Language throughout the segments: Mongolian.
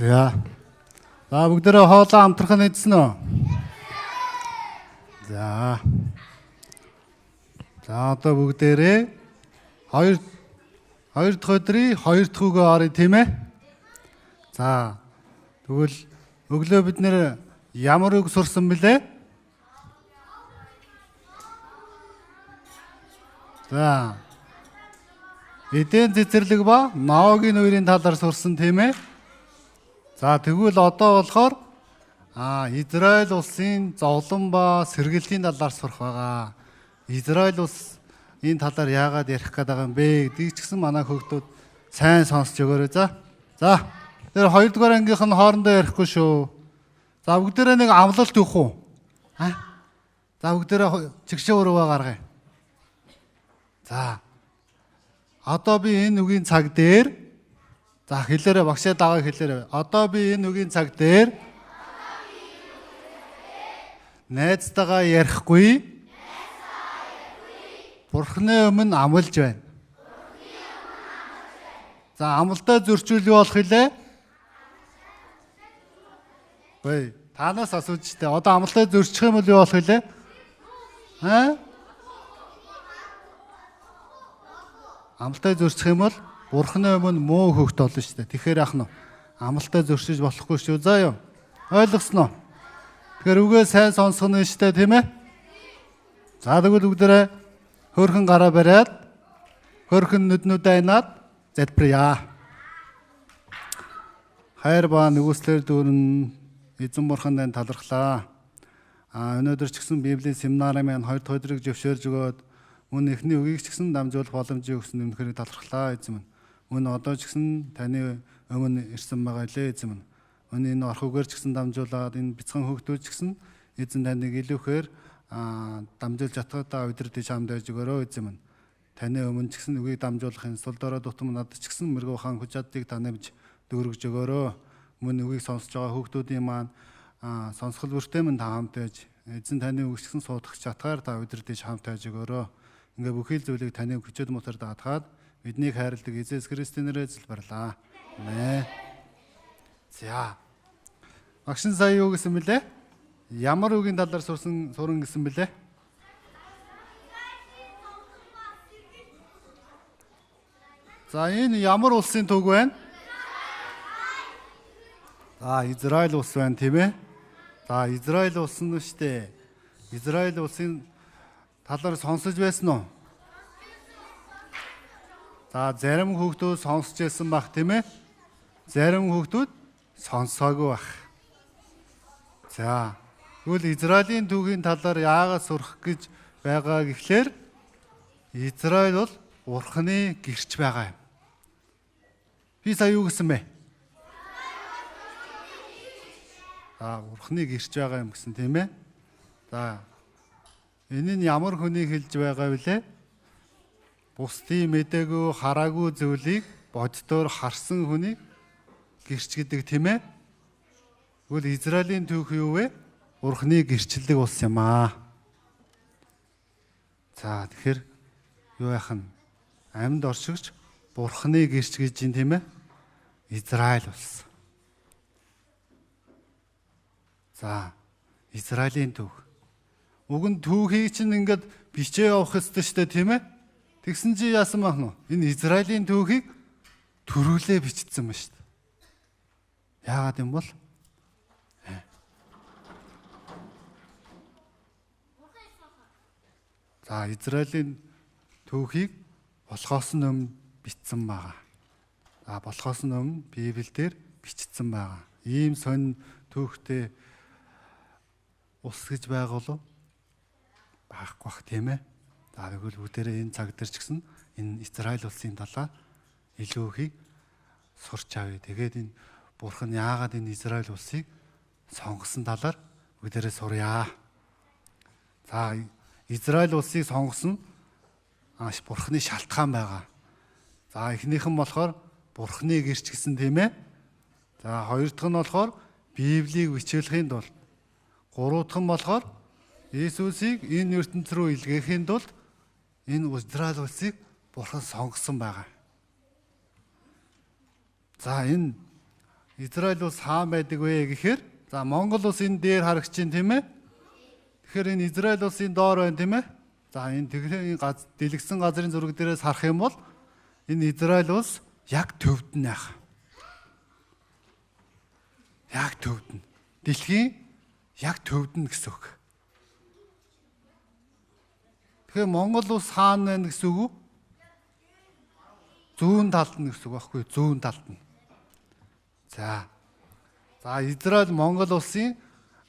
За. За бүгдээрээ хоолоо амтрахын идсэн үү? За. За одоо бүгдээрээ хоёр хоёр дахь өдрийн хоёр дахь үгээ оръё, тийм ээ? За. Тэгвэл өглөө бид нэр ямар үг сурсан бэлээ? За. Эдийн цэцэрлэг ба Ноагийн үерийн талаар сурсан, тийм ээ? За тэгвэл одоо болохоор Израиль улсын зовлон ба сэргэлтийн талаар сурах байгаа. Израиль улс энэ талаар яагаад ярих гээд байгаа юм бэ гэдгийг ч гэсэн манай хүүхдүүд сайн сонсч өгөөрэй, за. За. Тэр хоёрдугаар ангийнх нь хоорондоо ярихгүй шүү. За бүгдээрээ нэг амлалт өгөх үү? А? За бүгдээрээ чигшээ өрөөгөө гаргая. За. Одоо би энэ үгийн цаг дээр за хэлээрээ, багшаа дагаа хэлээрээ. Одоо би энэ үгийн цаг дээр найзтайгаа ярихгүй. Бурхны өмнө амлаж байна. За амлалтаа зөрчүүл юу болох илээ? Ой, танаас асууж штэ. Одоо амлалтаа зөрчих юм бол юу болох илээ? Аа? Амлалтаа зөрчих юм бол Бурхны өмнө муу хөгт болно штэ. Тэгэхээр ах нь амлалтаа зөрчиж болохгүй шүү. За юу? Ойлгосноо? Тэгэхээр үгээ сайн сонсох нь штэ, тийм ээ? За тэгвэл бүгдээрээ хөөрхөн гараа бариад хөөрхөн нүднүүдээ айнаад залбирая. Хайр ба нэгүслэр дүүрэн эзэн бурхан тань талархлаа. Өнөөдөр ч гэсэн Библийн семинарын маань хоёр дахь өдрийг зөвшөөрж өгөөд мөн эхний үгийг ч гэсэн дамжуулах боломжийг өгсөн үнэхээр талархлаа, эзэн минь. Мөн одоо ч гэсэн таны өмнө ирсэн байгаа лээ, эзэн минь. Мөн энэ орх үгээр ч гэсэн дамжуулаад энэ бяцхан хүүхдүүд ч гэсэн эзэн таныг илүүхээр дамжуулж чадхад удирдах чамд байж өгөөрэй, эзэн минь. Таны өмнө ч гэсэн үгийг дамжуулахын сул дорой дутам надад ч гэсэн мөргөө хаан хүч чадлыг та нэмж дүүргэж өгөөрэй. Мөн үгийг сонсож байгаа хүүхдүүдийн маань сонсгол бүртээ минь та хамт байж эзэн таны үг ч гэсэн суудах чадхаар та удирдах хамт байж өгөөрэй. Ингээ бүхий л зүйлийг таны хүчит мутар даатгаад биднийг хайрладаг Иесус Христосийн нэрээр залбирлаа. Амен. За. Багш нь сая юу гэсэн бэлээ? Ямар үгийн талаар сурсан суран гэсэн бэлээ? За энэ ямар улсын төг байна? За Израиль улс байна, тийм ээ? За Израиль улс нь шүү дээ. Израиль улсын талаар сонсож байсан уу? За зарим хүүхдүүд сонсч байсан бах, тийм ээ? Зарим хүүхдүүд сонсоогүй бах. За тэгвэл Израилийн түүхийн талаар яагаад сурах гэж байгаа гэхлээр Израиль бол Бурхны гэрч байгаа юм. Би сая юу гэсэн бэ? За Бурхны гэрч байгаа юм гэсэн, тийм ээ? За энэ нь ямар хүнийг хэлж байгаа вүлээ? Бусдын мэдээгүй, хараагүй зүйлийг боддоор харсан хүнийг гэрч гэдэг, тийм ээ? Тэгвэл Израилийн түүх юу вэ? Бурхны гэрчлэлэг улс юм аа. За тэгэхээр юу яах нь? Амьд оршигч Бурхны гэрч гэж юм, тийм ээ? Израиль улс. За Израилийн түүх. Уг нь түүхийг чинь ингээд бичээ явах ёстой шүү дээ, тийм ээ? Тэгсэн чи яасан байх нь? Энэ Израилийн түүхийг төрүүлээ бичсэн ба шүү дээ. Яагаад юм бол? За Израилийн түүхийг болохоос нь өмнө бичсэн байгаа. За болохоос нь өмнө Библиэлд бичсэн байгаа. Ийм сонь түүхтэй улс гэж байгаа болов? Байхгүй бах, тийм ээ? За тэгвэл бүгдээрээ энэ цаг дээр ч гэсэн энэ Израиль улсын талаар илүү ихийг сурч авъя. Тэгээд энэ Бурхан яагаад энэ Израиль улсыг сонгосон талаар бүгдээрээ сурья. За Израиль улсыг сонгосон Бурханы шалтгаан байгаа. За эхнийх нь болохоор Бурханы гэрч гэсэн, тийм ээ? За хоёр дахь нь болохоор Библийг бичүүлэхийн тулд. Гурав дахь нь болохоор Иесусыг энэ ертөнц рүү илгээхийн тулд энэ Израиль улсыг Бурхан сонгосон байгаа. За энэ Израиль улс хаан байдаг вэ гэхээр за Монгол улс энэ дээр харагч чинь тийм ээ. Тэгэхээр энэ Израиль улсын доор байна тийм ээ. За энэ тэгрийн дэлгэсэн газрын зураг дээрээс харах юм бол энэ Израиль улс яг төвд нь яах. Яг төвд нь. Дэлхийн яг төвд нь гэсэн үг. Тэгэхээр Монгол улс хаана байна гэсэн үг үү? Зүүн талд нь гэсэн үг байхгүй зүүн талд нь. За. За Израиль Монгол улсын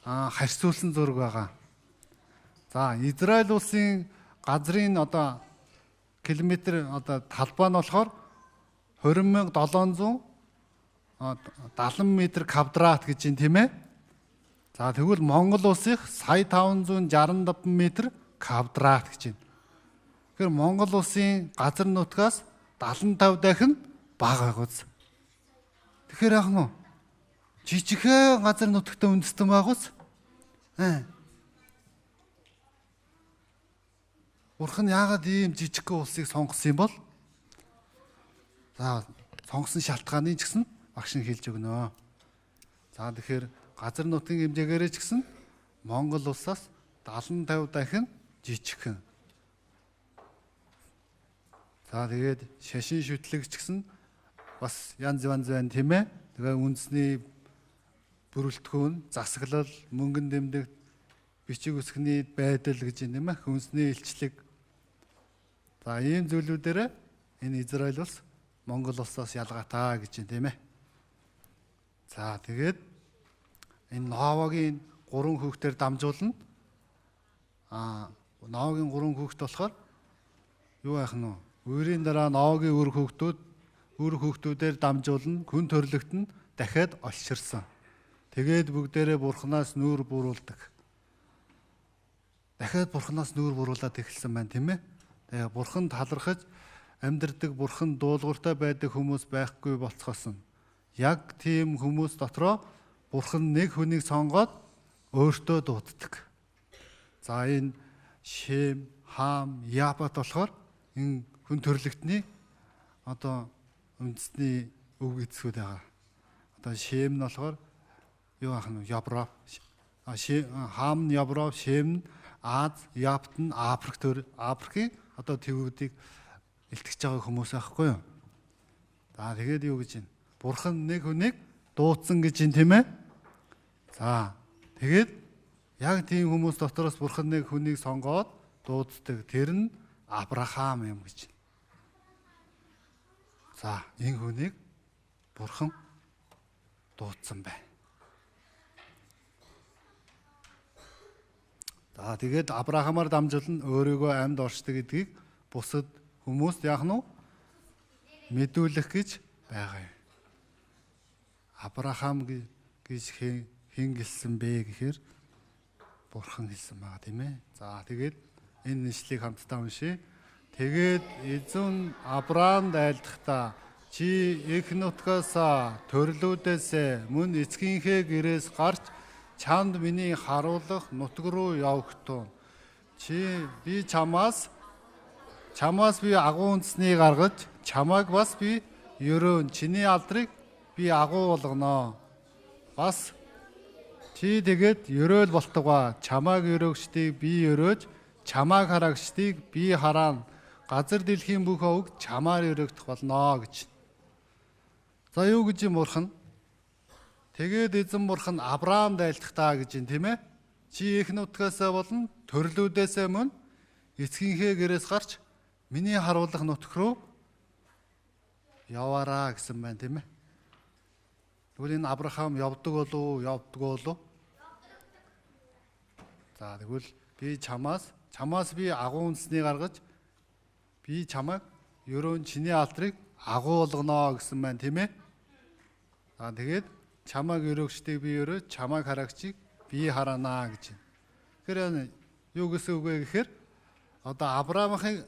харьцуулсан зураг байгаа. За Израиль улсын газрын одоо километр одоо талбай нь болохоор 20,770 метр квадрат гэж юм тийм ээ. За тэгвэл Монгол улсынх 1,565 метр квадрат гэж байна. Тэгэхээр Монгол улсын газар нутгаас 75 дахин бага байгууз. Тэгэхээр яах нь жижигхэн газар нутагтай үндэстэн байгууз. Бурхан яагаад ийм жижигхэн улсыг сонгосон юм бол? За сонгосон шалтгааныг ч гэсэн багш нь хэлж өгнө. За тэгэхээр газар нутгийн хэмжээгээрээ ч гэсэн Монгол улсаас 75 дахин жижигхэн. За тэгээд шашин шүтлэг ч гэсэн бас янз янз байна тийм ээ. Тэгээ үндэсний бүрэлдэхүүн, засаглал, мөнгөн дэмдэг, бичиг үсгний байдал гэж юм тийм ээ. Хүнсний илчлэг. За ийм зүйлүүдээр энэ Израиль улс Монгол улсаас ялгаатай гэж юм тийм ээ. За тэгээд энэ Новагийн 3 хүүхдээр дамжуулна. Новагийн 3 хүүхд болохоор юу яах нь вэ? Үерийн дараа Новагийн үр хүүхдүүдээр дамжуулна. Хүн төрлөخت нь дахиад олширсан. Тэгээд бүгдээрээ бурхнаас нүүр буруулдаг. Дахиад бурхнаас нүүр буруулаад эхэлсэн байна тийм ээ. Тэгээ бурхан талархаж амьдардаг, бурхан дуулууртай байдаг хүмүүс байхгүй болцгоосон. Яг тийм хүмүүс дотроо бурхан нэг хүнийг сонгоод өөртөө дууддаг. За энэ Шем, Хам, Япат болохоор энэ хүн төрлөختний одоо үндэсний өв эцгүүд байгаа. Одоо Шем нь болохоор юу ах нь Европ, Хам нь Европ, Шем нь Аз, Япт нь Африк төр Африкийн одоо твүүдийг илтгэж байгаа хүмүүс байхгүй юу? За тэгээд юу гэж юм? Бурхан нэг хүнийг дуудсан гэж юм тийм ээ? За тэгээд яг тийм хүмүүс дотроос бурхан нэг хүнийг сонгоод дууддаг. Тэр нь Авраам юм гэж. За энэ хүнийг бурхан дуудсан байна. За тэгээд Авраамаар дамжуулан өөрийгөө амьд оршдог гэдгийг бусад хүмүүст яах нь вэ? Мэдүүлэх гэж байгаа юм. Авраам гэж хэн гэлсэн бэ гэхээр бурхан хэлсэн байгаа тийм ээ. За тэгээд энэ нэшлийг хамтдаа уншъя. Тэгээд эзэн Авраамд айлдахдаа чи эх нутгаас төрлүүдээс мөн эцгийнхээ гэрээс гарч чамд миний харуулах нутг руу явагтун. Чи би чамаас би агуу үндэснийг гаргаж чамайг бас би ерөөн чиний алдрыг би агуу болгоно. Бас чи тэгээд ерөөл болтугай. Чамайг өрөөгчдийг би өрөөж, чамайг хараагчдыг би хараана. Газар дэлхийн бүх овг чамаар өрөөгдөх болно гэж. За юу гэж юм бурхан? Тэгээд эзэн бурхан Авраамд айлдахдаа гэж юм тийм ээ. Чи эх нутгаасаа болон төрлүүдээсээ мөн эцгийнхээ гэрээс гарч миний харуулах нутг руу яваараа гэсэн байна тийм ээ. Тэгвэл энэ Авраам явдаг болов уу, явдаггүй болов? За тэгвэл би чамаас би агуу үндэснийг гаргаж би чамайг ерөөн чиний алдрыг агуу болгоно гэсэн байна тийм ээ. За тэгээд чамайг өрөөгчдийг би өрөөж, чамайг хараагчийг би хараанаа гэж. Тэгэхээр юу гэсэн үг вэ гэхээр одоо Авраамыг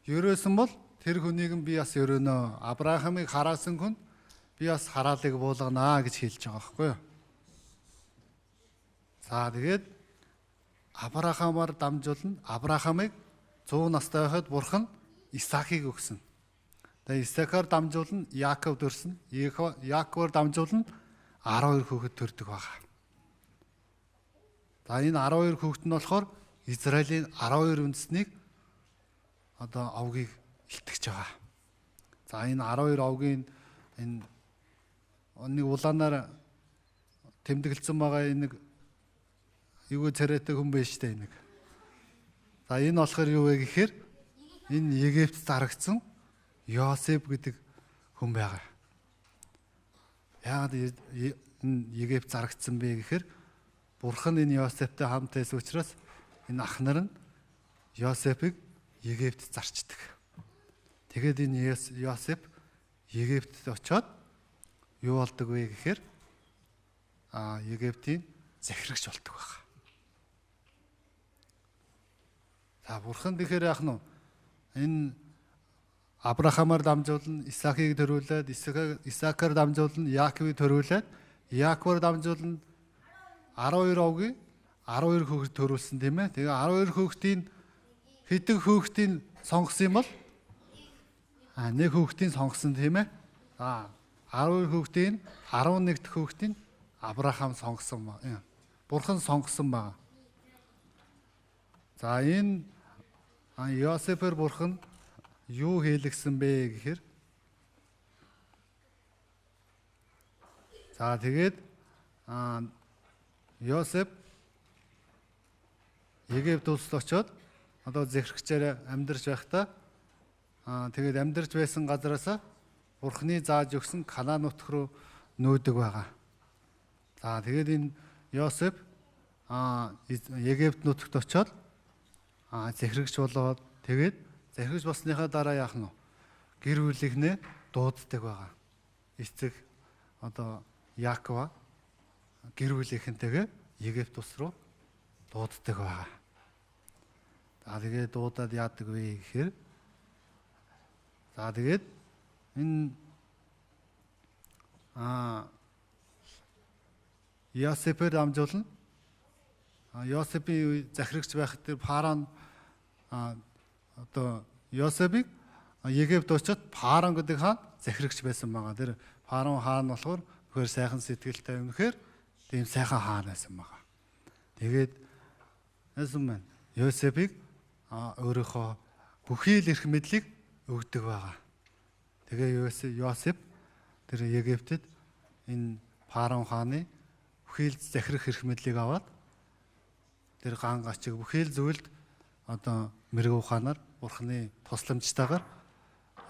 өрөөсөн бол тэр хүнийг нь би бас өрөөнө. Авраамыг хараасан хүн би бас хараалыг буулганаа гэж хэлж байгаа байхгүй юу? За тэгээд Авраамаар дамжуулна. Авраамыг 100 настай байхад бурхан Исаакийг өгсөн. Тэгээ Исаакаар дамжуулна Яаков төрсөн. Яаковоор дамжуулна 12 хүүхэд төрдөг байгаа. За энэ 12 хүүхэд нь болохоор Израилийн 12 үндэснийг одоо овгийг илтгэж байгаа. За энэ 12 овгийн энэ нэг улаанаар тэмдэглэсэн байгаа энэ нэг эвгүй царайтай хүн байж тээ нэг. За энэ болохоор юу вэ гэхээр энэ Египт зарагдсан Йосеф гэдэг хүн байгаа. Яагаад энэ Египт зарагдсан бэ гэхээр Бурхан энэ Йосефтэй хамт байсан учраас энэ ах нар нь Йосефийг Египт зарчдаг. Тэгээд энэ Йосеф Египтэд очиод юу болдог вэ гэхээр Египтийн захирагч болдог байх. За Бурхан тэгэхээр яах нь энэ Авраамаар дамжуулна, Исаакийг төрүүлээд, Исаакаар дамжуулна, Яаковыг төрүүлээд, Яаковаар дамжуулна 12 овгийн 12 хүүхэд төрүүлсэн тийм ээ. Тэгээ 12 хүүхдийн хэдэн хүүхдийн сонгосон юм бол нэг хүүхдийн сонгосон тийм ээ. За 12 хүүхдийн 11 дахь хүүхдийн Авраам сонгосон ба. Бурхан сонгосон байгаа. За энэ Йосефээр Бурхан юу хийлгсэн бэ гэхээр за тэгээд Йосеф Египт улсад очиод одоо зэхрэгчээр амьдарч байхдаа тэгээд амьдарч байсан газараас Бурханы зааж өгсөн Канаан нутг руу нүүдэг байгаа. За тэгээд энэ Йосеф Египт нутагт очиод захирагч болоод тэгээд захирагч болсныхаа дараа яах нь вэ? Гэр бүлийнхнээ дууддаг байгаа. Эцэг одоо Яакова гэр бүлийнхэнтэйгээ Египт улс руу дууддаг байгаа. За тэгээд дуудаад яадаг вэ гэхээр за тэгээд энэ Йосефээр дамжуулна. Йосефийн захирагч байхад тэр Фараон одоо Йосефийг Египт очиод Фараон гэдэг хаан захирагч байсан байгаа. Тэр Фараон хаан болохоор үнэхээр сайхан сэтгэлтэй, үнэхээр тийм сайхан хаан байсан байгаа. Тэгээд яасан бэ? Йосефийг өөрийнхөө бүхий л эрх мэдлийг өгдөг байгаа. Тэгээ Йосеф тэр Египтэд энэ Фараон хааны бүхий л захирах эрх мэдлийг аваад тэр ган гачиг бүхий л зүйлд одоо мэрэгүү ухаанаар Бурханы тусламжтайгаар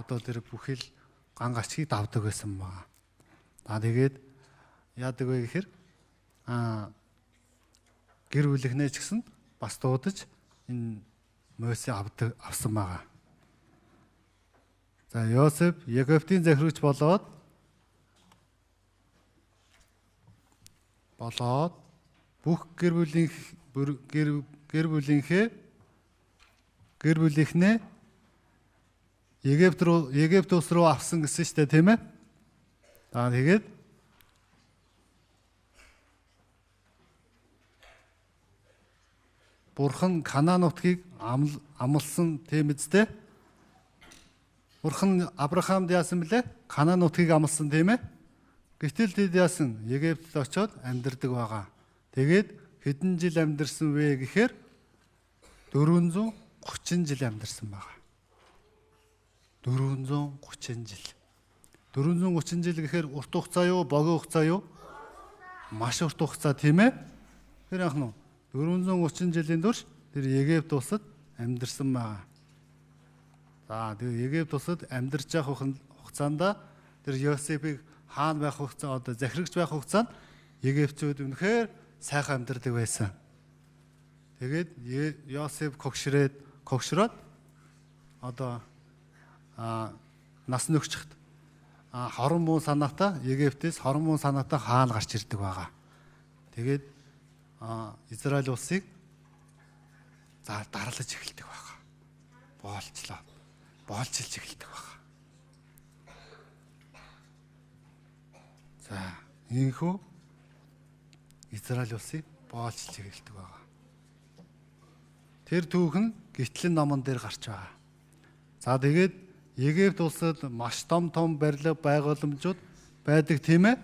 одоо тэр бүхий л ган гачгийг давдаг байсан байгаа. За тэгээд яадаг вэ гэхээр гэр бүлийнхнээ ч гэсэн бас дуудаж энэ Мосе авсан байгаа. За Йосеф Египтийн захирагч болоод бүх гэр бүлийнхнээ Египт улс руу авсан гэсэн шүү дээ, тийм ээ? За тэгээд Бурхан Канаан нутгийг амласан тийм үстэй. Бурхан Авраамд яасан бэлээ? Канаан нутгийг амласан тийм ээ? Гэтэл тэд яасан? Египтэд очиод амьдардаг байгаа. Тэгээд хэдэн жил амьдарсан вэ гэхээр 430 жил амьдарсан байгаа. 430 жил. 430 жил гэхээр урт хугацаа юу, богино хугацаа юу? Маш урт хугацаа тийм ээ? Тэр яах нь 430 жилийн турш тэр Египт улсад амьдарсан байгаа. За тэр Египт улсад амьдарч явах хугацаанд тэр Йосефийг хаан байх хугацаа, одоо захирагч байх хугацаанд Египтчүүд үнэхээр сайхан амьдардаг байсан. Тэгээд Йосеф когшроод одоо нас нөхчихд хорон муу санаатай Египтээс хорон муу санаатай хаан гарч ирдэг байгаа. Тэгээд Израиль улсыг дарлаж эхэлдэг байгаа. Боолчилж эхэлдэг байгаа. За, инхүү Израиль улсыг боолчилж эхэлдэг байгаа. Тэр түүх нь гитлэн номон дээр гарч байгаа. За тэгээд Египт улсад маш том том барилга байгууламжууд байдаг тийм ээ?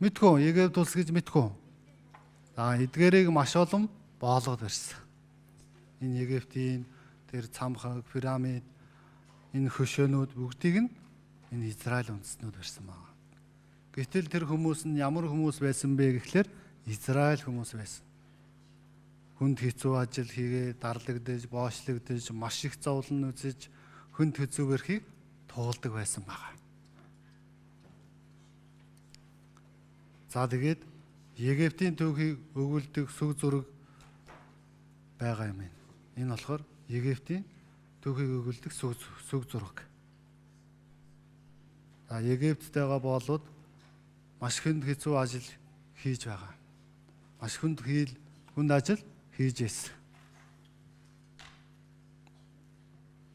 Мэдхүү, Египт улс гэж мэдхүү. За эдгээрийг маш олон боолгод барьсан. Энэ Египтийн тэр цамхаг, пирамид, энэ хөшөөнүүд бүгдийг нь энэ Израиль үндэстнүүд барьсан байна. Гэтэл тэр хүмүүс нь ямар хүмүүс байсан бэ гэхлээр Израиль хүмүүс байсан. Хүнд хэцүү ажил хийгээ, дарлагдаж, боочлогдож, маш их зовлон үзэж, хүнд хэцүү бэрхийг туулдаг байсан байгаа. За тэгээд Египтийн түүхийг өгүүлдэг сүг зураг байгаа юм байна. Энэ болохоор Египтийн түүхийг өгүүлдэг сүг зураг. За Египтэд байгаа боолууд маш хүнд хэцүү ажил хийж байгаа. Маш хүнд ажил хийж байсан.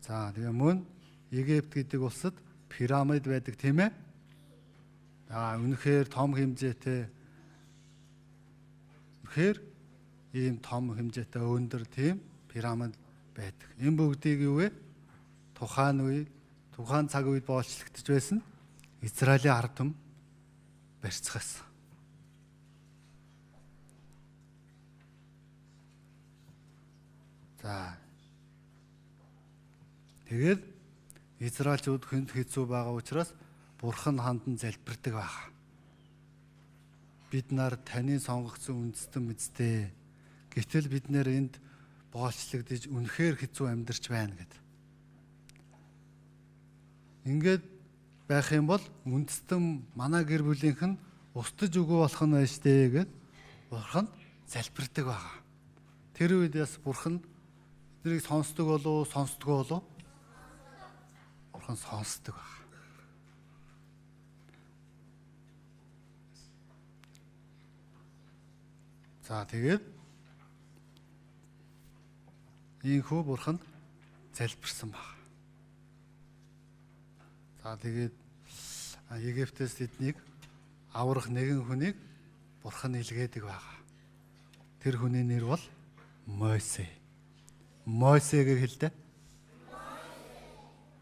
За тэгээ мөн Египт гэдэг улсад пирамид байдаг тийм ээ. За үнэхээр том хэмжээтэй, үнэхээр ийм том хэмжээтэй өндөр тийм пирамид байдаг. Энэ бүгдийг юу вэ? Тухайн үе, тухайн цаг үед боолчлогдож байсан Израилийн ард түмэн барьцгаасан. За тэгээд Израильчууд хүнд хэцүү байгаа учраас Бурхан хандан залбирдаг байгаа. Бид нар таны сонгогдсон үндэстэн мэдтэй. Гэтэл бид нэр энд боолчлогдож үнэхээр хэцүү амьдарч байна гэд. Ингээд байх юм бол үндэстэн манай гэр бүлийнх нь устж үгүй болох нь байж дээ гэд Бурхан залбирдаг байгаа. Тэр үед бас Бурхан эднийг сонсдог болов сонсдгоо болов? Бурхан сонсдог байгаа. За тэгээд ийхүү Бурханд залбирсан баг. За тэгээд Египтээс тэднийг аврах нэгэн хүнийг Бурхан илгээдэг байгаа. Тэр хүний нэр бол Мойсе. Мойсе гэж хэлдэг.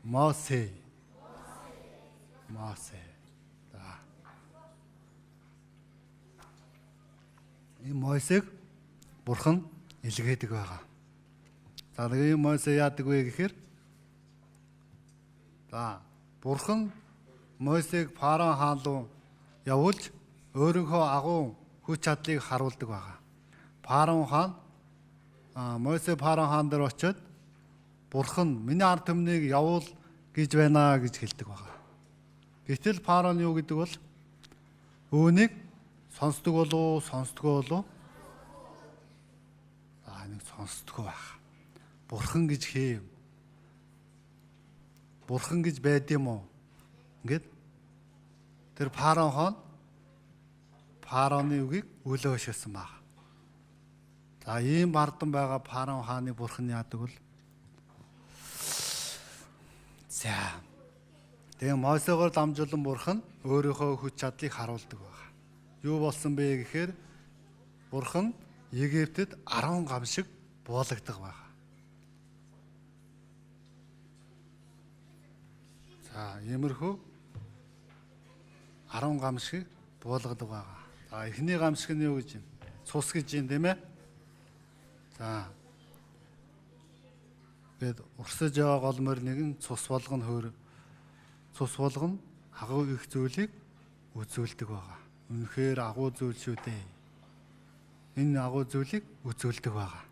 Мосе. Мосе. За. Энэ Мойсег Бурхан илгээдэг байгаа. За тэгээ энэ Мойсе яадаг вэ гэхээр за Бурхан Мойсег Фараон хаан руу явуулж өөрийнхөө агуу хүч чадлыг харуулдаг байгаа. Фараон хаан Мойсе Фараон хаан дээр очиод Бурхан миний ард түмнийг явуул гэж байна гэж хэлдэг байгаа. Гэтэл Фараон юу гэдэг бол үүнийг сонсдог болов сонсдгоо болов? За нэг сонсдгоо байх. Бурхан гэж хэв? Бурхан гэж байд юм уу? Ингээд тэр Фараон хаан Фараоны үгийг үлээ өшөөсөн баг. За ийм бардан байгаа Фараон хааны бурхан яадаг бол? За тэгээ Мойсегоор дамжуулан бурхан өөрийнхөө хүч чадлыг харуулдаг баг. Юу болсон бэ гэхээр бурхан Египтэд 10 гам шиг буулгадаг баг. За иймэрхүү 10 гам шиг буулгадаг байгаа. За эхний гамшиг нь юу гэж юм? Цус гэж юм тийм ээ. За тэгээд урсаж яваа гол морь нэгэн цус болгоно хөөр цус болгоно агуу их зүйлийг үзүүлдэг байгаа. Үнэхээр агуу зүйл шүү дээ. Энэ агуу зүйлийг үзүүлдэг байгаа.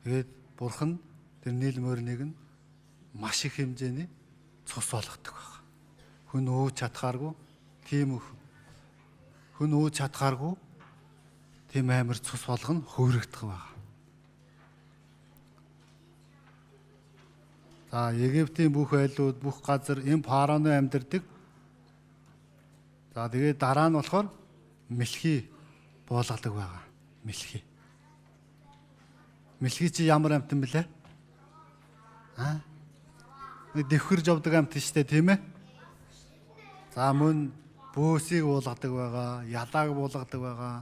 Тэгээд бурхан тэр нийл морь нэг нь маш их хэмжээний цус болгодог байгаа. Хүн өөж чадхааргүй тийм хүн өөж чадхааргүй тийм амар цус болгоно хөөрөгдөх байгаа. За Египтийн бүх айлууд бүх газар энэ фараоны амьдардаг. За тэгээд дараа нь болохоор мэлхий буулгадаг байгаа. Мэлхий. Мэлхий чи ямар амьтан бэлээ? Аа? Дэвхэр жовдог амьтан шүү дээ, тийм ээ? За мөн бөөсийг буулгадаг байгаа, ялааг буулгадаг байгаа,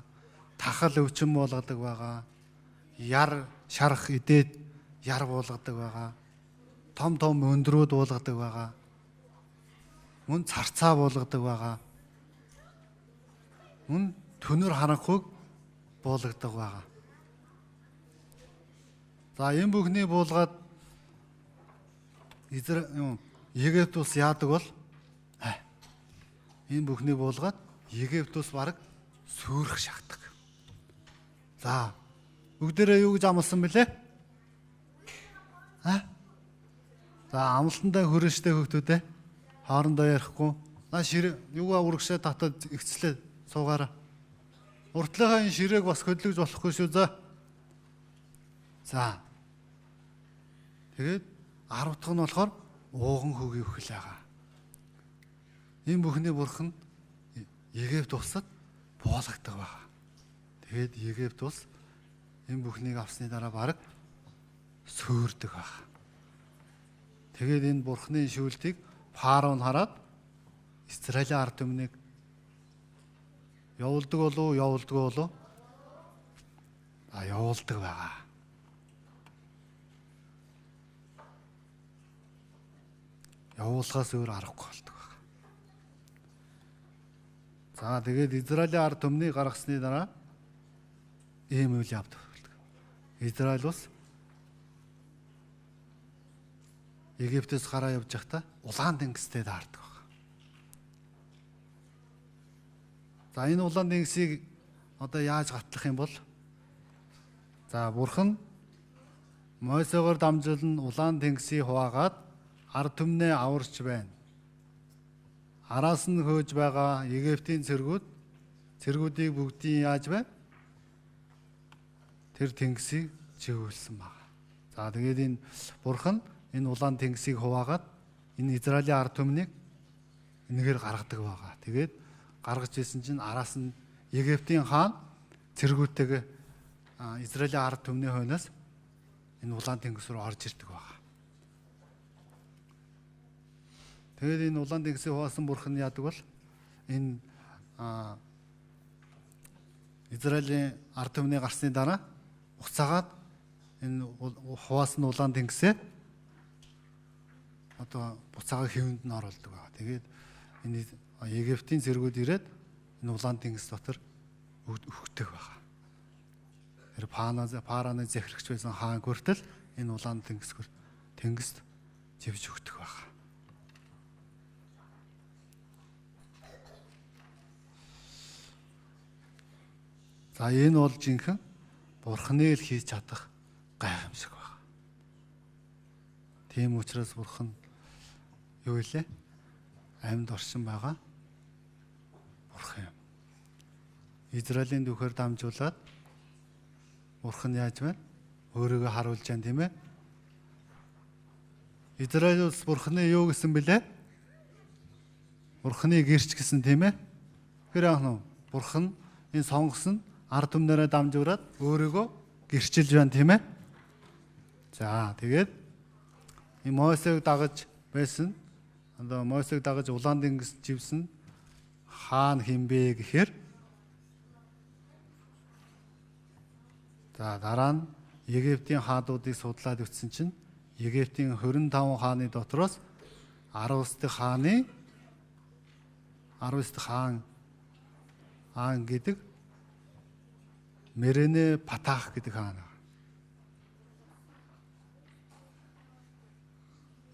тахал өвчин буулгадаг байгаа, яр шарах идээд яр буулгадаг байгаа, том том өндрүүд буулгадаг байгаа, мөн царцаа буулгадаг байгаа. Мөн түнэр харанхуйг буулгадаг байгаа. За энэ бүхний буулгаад Египт улс яадаг бол энэ бүхний буулгаад Египт улс бараг сүрэх шахдаг. За бүгдээрээ юу гэж амласан бэлээ? А? За амлалтандаа хүрэн штэ хүүхдүүдээ. Хоорондоо ярихгүй. На ширээ юугаа үргшээ татаад ихцлээ суугаараа. Уртлынхаа энэ ширээг бас хөдлөж болохгүй шүү за. За. Тэгээд 10 дахь нь болохоор ууган хөгийн үхэл байгаа. Энэ бүхний бурхан Египт улсад буулгадаг байгаа. Тэгээд Египт улс энэ бүхнийг авсны дараа бараг сөөрдөг байгаа. Тэгээд энэ бурхны шүүлтийг фараон хараад Израилийн ард түмнийг явуулдаг болов уу, явуулдаг болов? А явуулдаг байгаа. Явуулахаас өөр аргагүй болдог байгаа. За тэгээд Израилийн ард түмнийг гаргасны дараа ийм үйл явдал болдог. Израиль улс Египтээс гараа явж байхдаа улаан тэнгистэй даардаг байна. За энэ улаан тэнгисийг одоо яаж гатлах юм бол за бурхан Мойсегоор дамжуулан улаан тэнгисийг хуваагаад ард түмнээ аварч байна. Араас нь хөөж байгаа Египтийн цэргүүдийг бүгдийг яаж байна? Тэр тэнгисийг чиглүүлсэн байна. За тэгээд энэ бурхан энэ улаан тэнгисийг хуваагаад энэ Израилийн ард түмнийг энэгээр гаргадаг байгаа. Тэгээд гаргаж ирсэн чинь араас нь Египтийн хаан цэргүүдтэйгээ Израилийн ард түмний хойноос энэ улаан тэнгис рүү орж ирдэг байгаа. Тэгээд энэ улаан тэнгисийг хуваасан бурхан яадаг бол энэ Израилийн ард түмний гарсны дараа буцаагаад энэ хуваасан улаан тэнгисээ одоо буцаага хэвэнд нь оруулдаг байгаа. Тэгээд энэ Египтийн цэргүүд ирээд энэ улаан тэнгис дотор өгдөг байгаа. Тэр Фараоны захирагч байсан хаан хүртэл энэ улаан тэнгист живж өгдөг байгаа. За энэ бол жинхэнэ Бурханы л хийж чадах гайхамшиг байна. Тийм учраас Бурхан юу илээ? Амьд оршин байгаа Бурхан юм. Израилийн дүүхээр дамжуулаад Бурхан яаж байна? Өөрийгөө харуулж байна тийм ээ. Израиль улс Бурханы юу гэсэн бэлээ? Бурханы гэрч гэсэн тийм ээ. Тэр яах нь Бурхан энэ сонгосон ард түмнэрээ дамжуулаад өөрийгөө гэрчилж байна тийм ээ. За тэгээд энэ Мосег дагаж байсан. Одоо Мосег дагаж улаан тэнгис живсэн хаан хинбэ гэхээр за дараа нь Египтийн хаадуудыг судлаад үтсэн чинь Египтийн 25 хааны дотроос 19 дахь хааны 19 дахь хаан гэдэг Мерене Патах гэдэг хаан.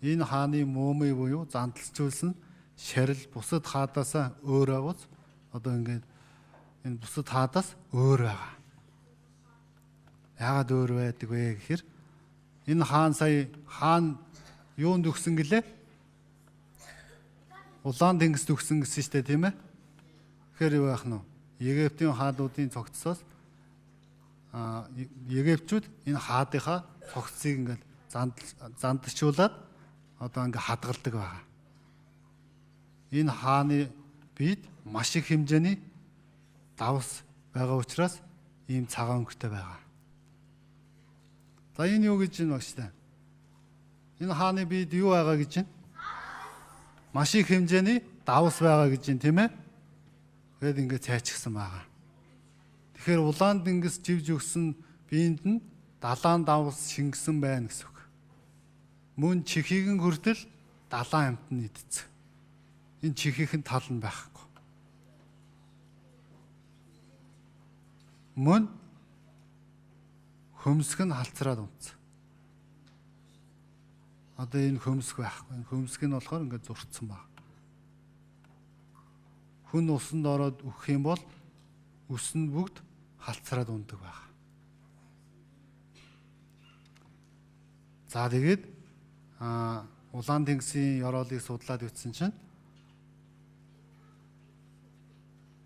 Энэ хааны мөөмий буюу зандалчулсан шарил бусад хаадаас өөр агууц одоо ингээд энэ бусад хаадаас өөр байгаа. Яагаад өөр байдаг вэ гэхээр энэ хаан сая хаан юунд өгсөн гэлээ? Улаан тэнгист өгсөн гэсэн шүү дээ тийм ээ. Тэгэхээр юу байх нь вэ? Египтийн хаадуудын цогцсоос Египтчүүд энэ хаадынхаа цогцсыг ингээд зандчуулаад одоо ингээд хадгалдаг байгаа. Энэ хааны бид маш их хэмжээний давс байгаа учраас ийм цагаан өнгөтэй байгаа. За энэ юу гэж байна багш та? Энэ хааны бид юу байгаа гэж байна? Маш их хэмжээний давс байгаа гэж байна тийм ээ? Тэгээд ингээд цайчгсан байгаа. Тэгэхээр улаан тэнгис живж өгсөн биеинд нь далаан давс шингэсэн байна гэсэн үг. Мөн чихийг нь хүртэл далаан амьтан идсэн. Энэ чихийнх нь тал нь байхгүй. Мөн хөмсг нь халцраад унтсан. Одоо энэ хөмсг байхгүй. Энэ хөмсг нь болохоор ингээд зурцсан баг. Хүн усанд ороод үхэх юм бол үс нь бүгд халцраад ундаг байх. За тэгээд Улаан тэнгисийн ёроолыг судлаад үзсэн чинь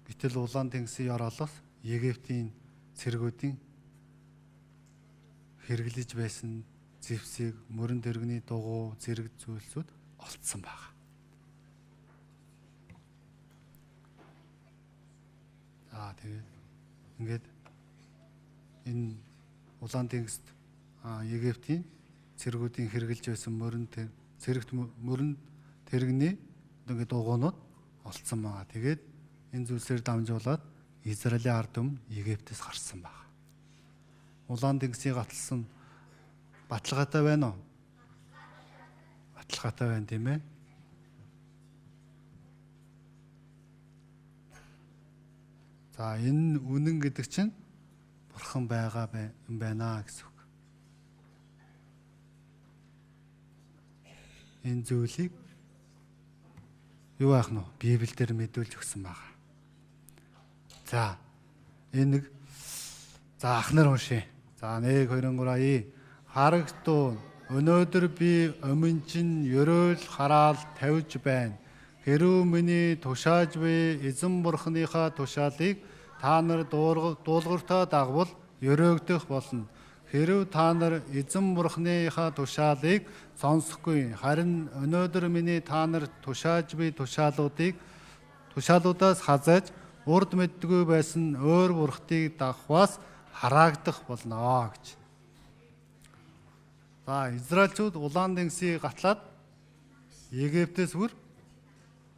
гэтэл Улаан тэнгисийн ёроолоос Египтийн цэргүүдийн хэрэглэж байсан зэвсэг, мөрөн тэрэгний дугуй, зэрэг зүйлсүүд олдсон байна. За тэгээд ингээд энэ Улаан тэнгист Египтийн цэргүүдийн хэрэглэж байсан мөрөн цэрэгт мөрөн тэрэгний ингээд дугуйнууд олдсон байгаа. Тэгээд энэ зүйлсээр дамжуулаад Израилийн ард түмэн Египтээс гарсан байна. Улаан тэнгисийг гаталсан баталгаатай байна уу? Баталгаатай байна тийм ээ. За энэ үнэн гэдэг чинь бурхан байгаа юм байна гэсэн үг. Энэ зүйлийг юу яах нь вэ? Библиэлд мэдүүлж өгсөн байгаа. За энэ нэг за ах нар уншия. За 1 2 3 Харагдуу өнөөдөр би өмнө чинь ерөөл хараал тавьж байна. Хэрв миний тушааж буй эзэн бурхныхаа тушаалыг та нар дуулууртаа дагвал ерөөгдөх болно. Хэрв та нар эзэн бурхныхаа тушаалыг сонсохгүй харин өнөөдөр миний та нар тушааж буй тушаалуудаас хазааж урд мэддэггүй байсан өөр бурхтыг дагахваас хараагдах болно гэж. За Израильчууд Улаан тэнгисийг гатлаад Египтээс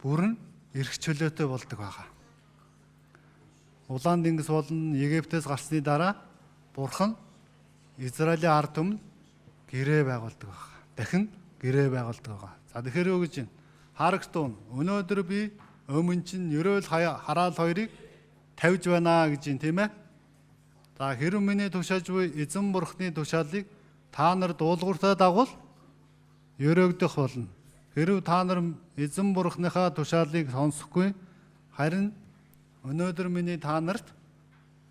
бүрэн эрх чөлөөтэй болдог байгаа. Улаан тэнгис болон Египтээс гарсны дараа бурхан Израилийн ард түмэнд гэрээ байгуулдаг байгаа. Дахин гэрээ байгуулдаг байгаа. За тэгэхээр юу гэж байна? Харагдуун өнөөдөр би өмнө чинь ерөөл хараал хоёрыг тавьж байна гэж юм тийм ээ. За хэрв миний тушааж буй эзэн бурхны тушаалыг та нар дуулууртаа дагвал ерөөгдөх болно. Хэрв та нар эзэн бурхныхаа тушаалыг сонсохгүй харин өнөөдөр миний та нарт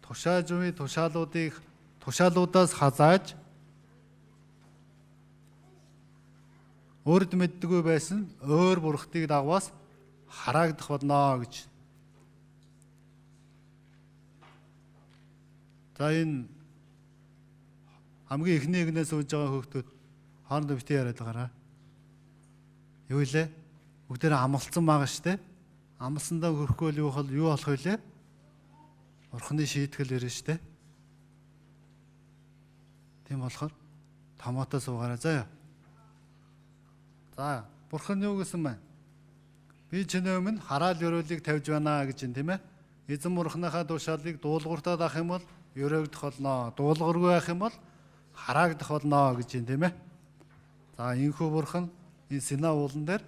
тушааж буй тушаалуудаас хазааж урд мэддэггүй байсан өөр бурхтыг дагваас хараагдах болно гэж. За энэ хамгийн эхний эгнээс сууж байгаа хүүхдүүд хоорондоо битгий яриад байгаараа. Юу илээ? Бүгдээрээ амгалцсан байгаа шүү дээ. Амлсандаа хөрөхгүй л юу болох вэ? Бурхны шийтгэл ирнэ шүү дээ. Тийм болохоор томото суугаарай заяа. За, бурхан юу гэсэн бэ? Би чиний өмнө хараал ерөөлийг тавьж байна гэж юм тийм ээ. Эзэн бурхныхаа тушаалыг дуулууртаа даах юм бол ерөөгдөх болно. Дуулуургүй байх юм бол хараагдах болно гэж юм тийм ээ. За, энэхүү бурхан энэ Сина уулан дээр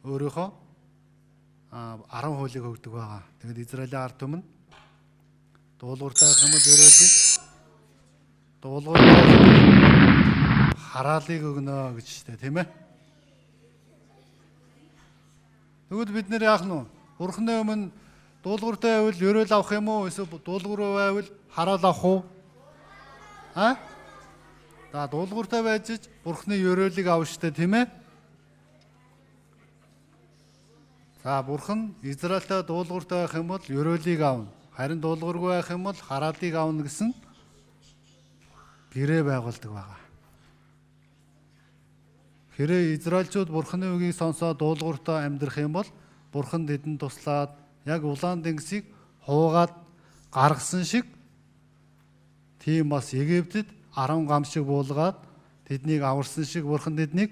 өөрийнхөө 10 хуулийг өгдөг байгаа. Тэгээд Израилийн ард түмэн дуулууртай байх юм бол ерөөлийг, дуулууртай хараалыг өгнө гэж штэ тийм ээ. Тэгвэл бид нэр яах нь вэ? Бурхны өмнө дуулууртай байвал ерөөл авах юм уу? Эсвэл дуулуургүй байвал хараал авах уу? А? За дуулууртай байж ч Бурхны ерөөлийг авах штэ тийм ээ. За Бурхан Израильтай дуулууртай байх юм бол ерөөлийг авна. Харин дуулуургүй байх юм бол хараалыг авна гэсэн гэрээ байгуулдаг байгаа. Хэрэг Израильчууд Бурханы үгийг сонсоод дуулууртай амьдрах юм бол Бурхан тэдэнд туслаад яг улаан тэнгисийг хуугаад гаргасан шиг тийм бас Египтэд 10 гам шиг буулгаад тэднийг аварсан шиг Бурхан тэдэнтэй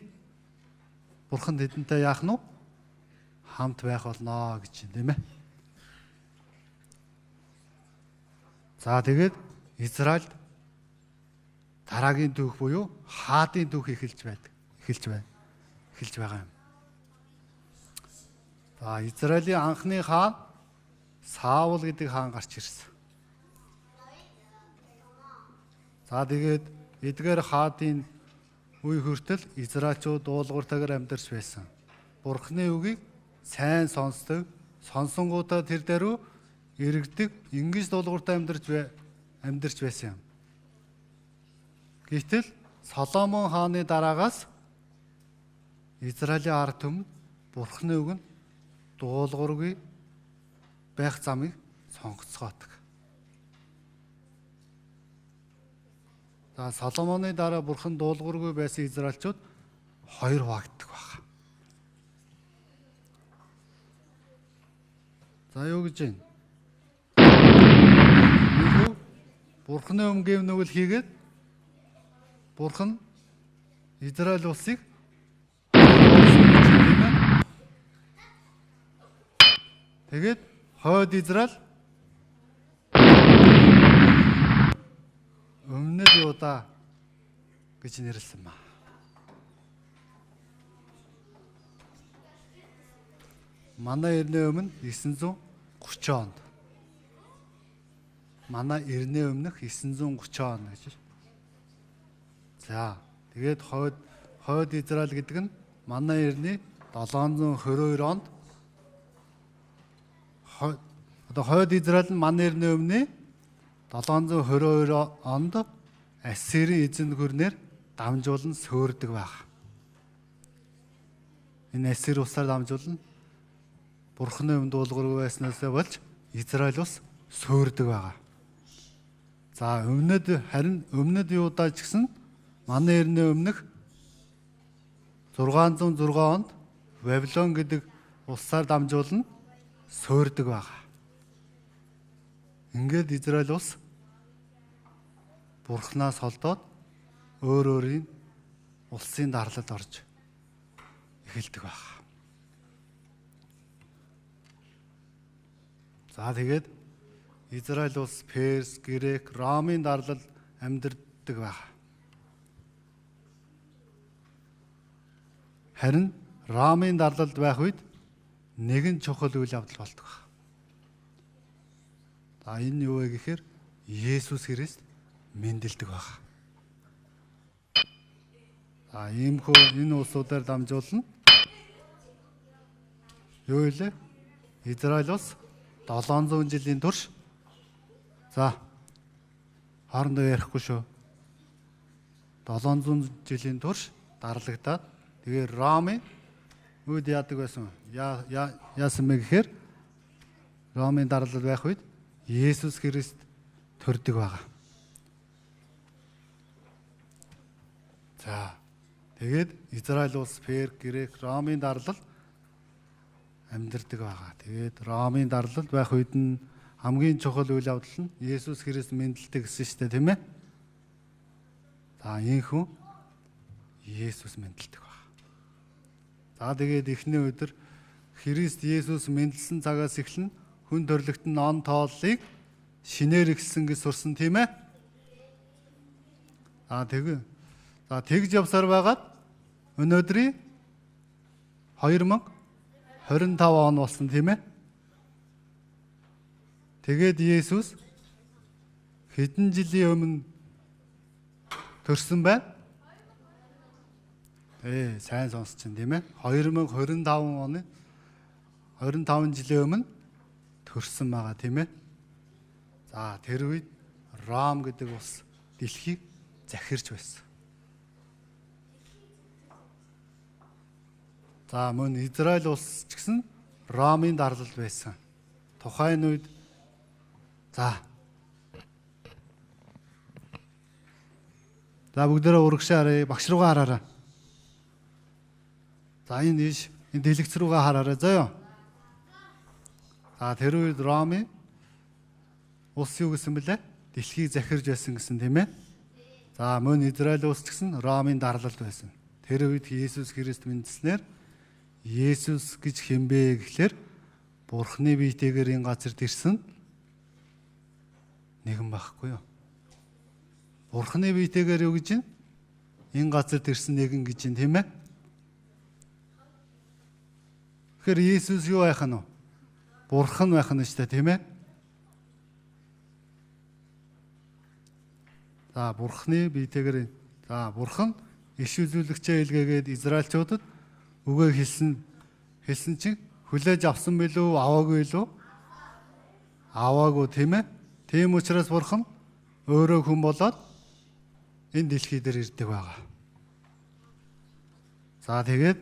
яах нь вэ? Хамт байх болно гэж юм тийм ээ. За тэгээд Израильд дараагийн түүх буюу хаадын түүх эхэлж байдаг. Эхэлж байгаа юм. За Израилийн анхны хаан Саул гэдэг хаан гарч ирсэн. За тэгээд эдгээр хаадын үе хүртэл Израильчууд дуулууртайгаар амьдарч байсан. Бурхны үгийг сайн сонсдог, сонсонгуудаа тэр даруй эргэдэг, ингэж дуулууртай амьдарч байсан юм. Гэвтэл Соломон хааны дараагаас Израилийн ард түмэн Бурхны үг нь дуулуургүй байх замыг сонгоцгоодог. За Соломоны дараа Бурхан дуулуургүй байсан Израильчууд хоёр хуваагддаг баг. За юу гэж байна? Бурханы өмнө гэв нүгэл хийгээд Бурхан Израиль улсыг тэгээд хойд Израиль Өмнөд Юда гэж нэрлсэн ба. Манай эртний өмнө 930 онд. Манай эртний өмнөх 930 он гэж. За тэгээд хойд Израиль гэдэг нь манай эртний 722 онд одоо хойд Израиль нь манай эртний өмнө 722 онд Ассирийн эзэн гүрнээр дамжуулан сөөрдөг байх. Энэ Ассир улсаар дамжуулан Бурхны өмнө дуулуургүй байснаасаа болж Израиль улс сөөрдөг байгаа. За өмнөд харин өмнөд Юда ч гэсэн манай эртний өмнөх 606 онд Вавилон гэдэг улсаар дамжуулан сөөрдөг байгаа. Ингээд Израиль улс Бурханаас холдоод өөр өөрийн улсын дарлалд орж эхэлдэг байх. За тэгээд Израиль улс Перс, Грек, Ромын дарлал амьдардаг байх. Харин Ромын дарлалд байх үед нэгэн чухал үйл явдал болдог байх. За энэ юу вэ гэхээр Есүс Христ мэндэлдэг байх. За иймхүү энэ улсуудаар дамжуулна. Юу вэ? Израиль улс 700 жилийн турш за хоорондоо ярихгүй шүү. 700 жилийн турш дарлагдаад тэгээ Ромын үед яадаг байсан? Яасан бэ гэхээр Ромын дарлал байх үед Есүс Христ төрдөг байгаа. За тэгээд Израиль улс, Перс, Грек, Ромын дарлал амьдардаг байгаа. Тэгээд Ромын дарлал байх үед нь хамгийн чухал үйл явдал нь Есүс Христ мэндэлдэг гэсэн шүү дээ, тийм ээ? За ийхүү Есүс мэндэлдэг байгаа. За тэгээд эхний өдөр Христ Есүс мэндэлсэн цагаас эхлэн хүн төрлөخت нь он тооллыг шинээр эхэлсэн гэж сурсан, тийм ээ? За тэг. За тэгж явсаар байгаад өнөөдрийн 2025 он болсон, тийм ээ? Тэгээд Есүс хэдэн жилийн өмнө төрсөн байна? Сайн сонсч чинь, тийм ээ? 2025 оны 25 жилийн өмнө төрсөн байгаа, тийм ээ? За тэр үед Ром гэдэг улс дэлхийг захирч байсан. За мөн Израиль улс ч гэсэн Ромын дарлалд байсан. Тухайн үед за бүгдээрээ урагшаа харъя, багш руугаа хараарай. За энэ ийш энэ дэлгэц рүүгээ хараарай заяа. За тэр үед Ромын улс юу гэсэн бэлээ? Дэлхийг захирж байсан гэсэн, тийм ээ? За мөн Израиль улс ч гэсэн Ромын дарлалд байсан. Тэр үед Есүс Христ мэндэлснээр Есүс гэж хэн бэ гэхлээр Бурхны биетэйгээр энэ газарт ирсэн нэгэн байхгүй юу? Бурхны биетэйгээр юу гэж юм? Энэ газарт ирсэн нэгэн гэж юм, тийм ээ? Тэгэхээр Есүс юу байх нь вэ? Бурхан байх нь шүү дээ, тийм ээ? За Бурхны биетэйгээр за Бурхан иш үзүүлэгчээ илгээгээд Израильчуудад үгээ хэлсэн чинь хүлээж авсан билүү, аваагүй билүү? Аваагүй, тийм ээ. Тийм учраас Бурхан өөрөө хүн болоод энэ дэлхий дээр ирдэг байгаа. За тэгээд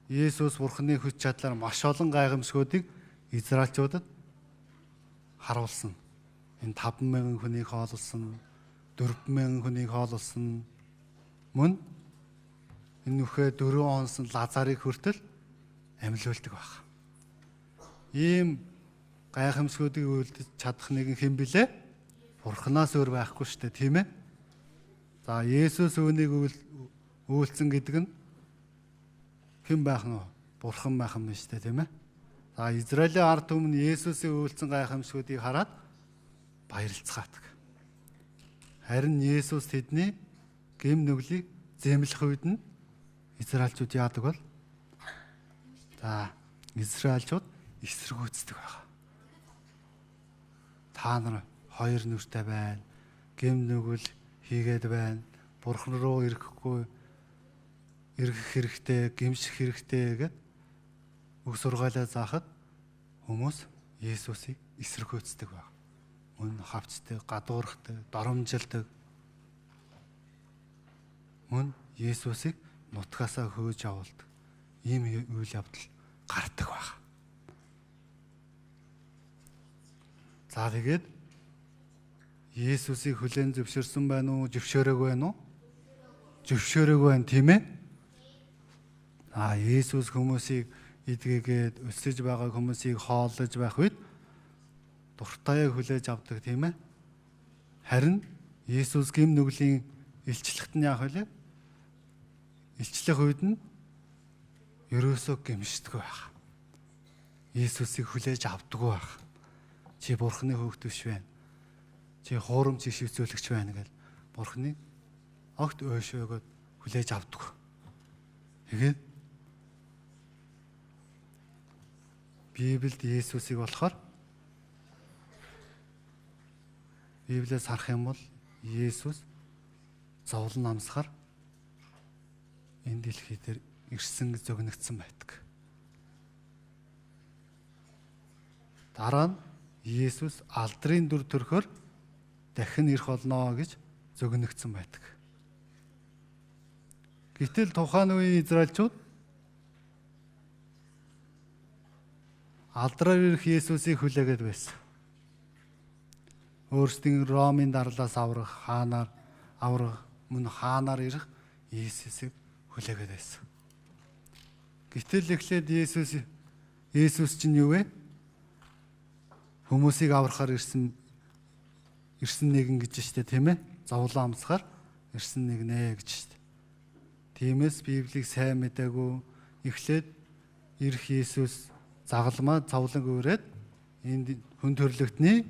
Иесус Бурханы хүч чадлаар маш олон гайхамшгуудыг Израильчуудад харуулсан. Энэ 5,000 хүнийг хооллосон, 4,000 хүнийг хооллосон. Мөн энэ нүхээ 4 онсон Лазарыг хүртэл амьлуулдаг байх. Ийм гайхамшгуудыг үйлдэж чадах нэгэн хэн билээ? Бурханаас өөр байхгүй шүү дээ, тийм ээ? За Есүс үүнийг үйлцэн гэдэг нь хэн байх нь вэ? Бурхан байх юм шүү дээ, тийм ээ? За Израилийн ард түмэн Есүсийн үйлцэн гайхамшгуудыг хараад баярлцгаадаг. Харин Есүс тэдний гэм нүглийг зэмлэх үед нь Израильчууд яадаг бол? За Израильчууд эсэргүүцдэг байгаа. Та нар хоёр нүртэй байна. Гэм нүгэл хийгээд байна. Бурхан руу ирэхгүй эргэх хэрэгтэй, гэмших хэрэгтэй гэд үг сургаалаа заахад хүмүүс Есүсийг эсэргүүцдэг баг. Мөн хавцдаг, гадуурхдаг, доромжилдог. Мөн Есүсийг нутгаасаа хөөж явуулдаг. Ийм үйл явдал гардаг баг. За тэгээд Есүсийг хүлээн зөвшөөрсөн байна уу, зөвшөөрөөгүй байна уу? Зөвшөөрөөгүй байна, тийм ээ? А Есүс хүмүүсийг эдгээгээд өсөж байгаа хүмүүсийг хооллож байх үед дуртайг хүлээж авдаг, тийм ээ? Харин Есүс гэм нүглийн илчлэхт нь яах вэ? Илчлэх үед нь ерөөсөө гэмшдэггүй байх. Есүсийг хүлээж авдаггүй байх. Чи Бурхны хүүхэд биш байна. Чи хуурамч иш үзүүлэгч байна гэл Бурхны огт өшөөгөөд хүлээж авдаг. Тэгээд Библиэд Есүсийг болохоор Библиэс харах юм бол Есүс зовлон амсахар энэ дэлхий дээр ирсэн гэж зөгнөгдсөн байдаг. Дараа нь Есүс алдрын дүр төрхөөр дахин ирэх болно гэж зөгнөгдсөн байдаг. Гэтэл тухайн үеийн Израильчууд алдраар ирэх Есүсийг хүлээгээд байсан. Өөрсдийн Ромын дарлаас аврах, хаанаар аврах, мөн хаанаар ирэх Есүсийг хүлээгээд байсан. Гэтэл эхлээд Есүс чинь юу вэ? Хүмүүсийг аврахаар ирсэн нэгэн гэж штэ, тийм ээ? Зовлон амсахаар ирсэн нэг нэ гэж штэ. Тиймээс Библийг сайн мэдээгүй эхлээд ирэх Есүс загалмаа зовлон үрээд энд хүн төрлөختний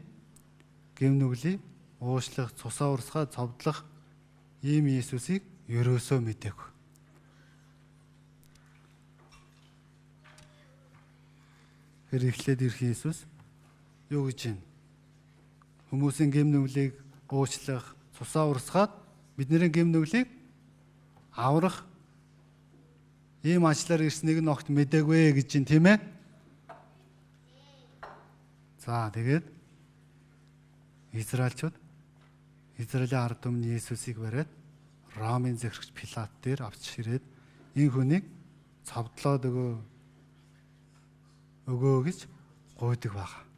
гэм нүглийг уушлах, цусаа урсгаа цовдлох ийм Есүсийг ерөөсөө мэдээгүй. Тэр эхлээд ирэх Есүс юу гэж юм? Хүмүүсийн гэм нүглийг уучлах, цусаа урсгаад бидний гэм нүглийг аврах ийм ажлаар ирснийг нь огт мэдээгүй гэж юм, тийм ээ? За тэгээд Израильчууд Израилийн ард түмэн Есүсийг бариад Ромын захирагч Пилат дээр авч ирээд энэ хүнийг цовдлоод өгөө гэж гуйдаг байгаа.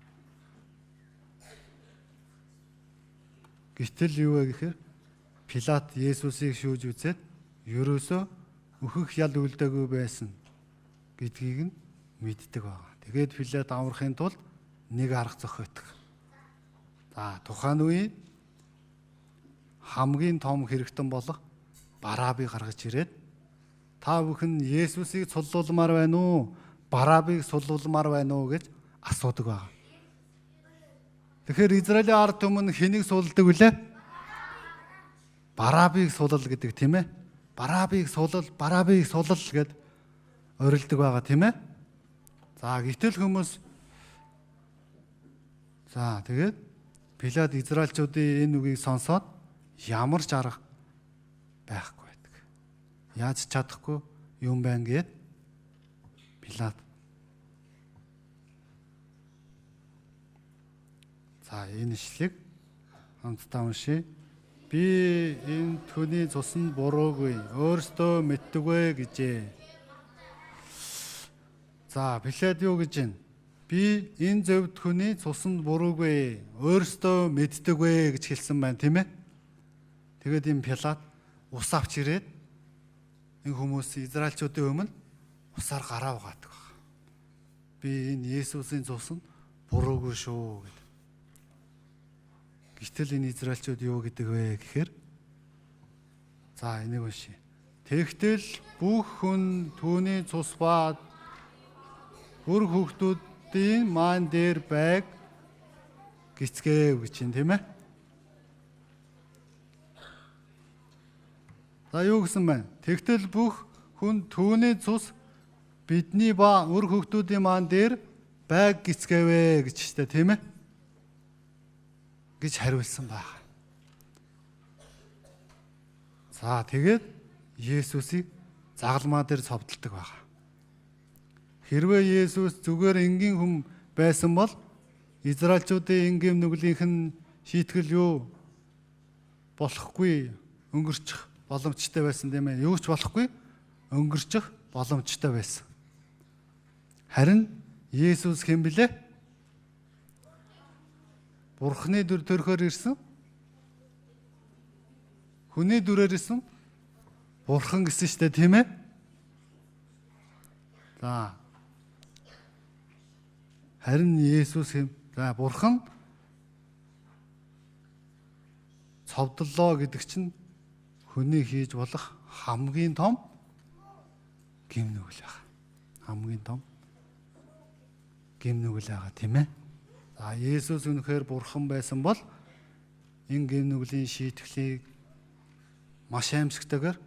Гэтэл юу вэ гэхээр Пилат Есүсийг шүүж үзээд ерөөсөө өөхөх ял үлдээгүй байсан гэдгийг нь мэддэг байгаа. Тэгээд Пилат аврахын тулд нэг арга зохиодог. За тухайн үеийн хамгийн том хэрэгтэн болох Барабыг гаргаж ирээд та бүхэн Есүсийг цуллуулмаар байна уу? Барабыг суллуулмаар байна уу гэж асуудаг байгаа. Тэгэхээр Израилийн ард түмэн хэнийг сулдаг вүлээ? Барабыг сулал гэдэг, тийм ээ? Барабыг сулал, Барабыг сулал гэд орилдог байгаа, тийм ээ? За гэтэл хүмүүс за тэгээд Пилат Израильчуудын энэ үгийг сонсоод ямар ч арга байхгүй байдаг. Яаж чадахгүй юм байна гээд Пилат. За энэ ишлэг хамтдаа уншъя. Би энэ түүний цуснд буруугүй, өөртөө мэддэгвэ гэжээ. За Пилат юу гэж байна? Би энэ зөвд хүний цуснд буруугүй, өөртөө мэддэгвэ гэж хэлсэн байна, тийм ээ? Тэгээд энэ Пилат ус авч ирээд энэ хүмүүс Израильчуудын өмнө усаар гараа угаадаг баг. Би энэ Есүсийн цус нь буруугүй шүү гэдэг. Гэтэл энэ Израильчууд юу гэдэг вэ гэхээр за энийг уншъя. Тэгтэл бүх хүн түүний цус ба бүр хүүхдүүдийн маань дээр байг гисгэв гэж чинь тийм ээ. За юу гэсэн бэ? Тэгтэл бүх хүн түүний цус бидний ба үр хүүхдүүдийн маань дээр байг гисгэвэ гэж штэ тийм ээ гэж хариулсан байна. За тэгээд Есүсийг загалмаа дээр цовдолдог байна. Хэрвээ Есүс зүгээр энгийн хүн байсан бол Израильчуудын энгийн нүглийнх нь шийтгэл юу болохгүй өнгөрчих боломжтой байсан тийм ээ. Юу ч болохгүй өнгөрчих боломжтой байсан. Харин Есүс хэн блэ? Бурхны дүр төрхөөр ирсэн. Хүний дүрээр ирсэн. Бурхан гэсэн штэ тийм ээ. За. Харин Есүс хэм? За Бурхан цовдлоо гэдэг чинь хүний хийж болох хамгийн том гэм нүгэл байна. Хамгийн том гэм нүгэл байгаа тийм ээ. За Есүс үнэхээр бурхан байсан бол энэ гэм нүглийн шийтгэлийг маш аимшигтайгаар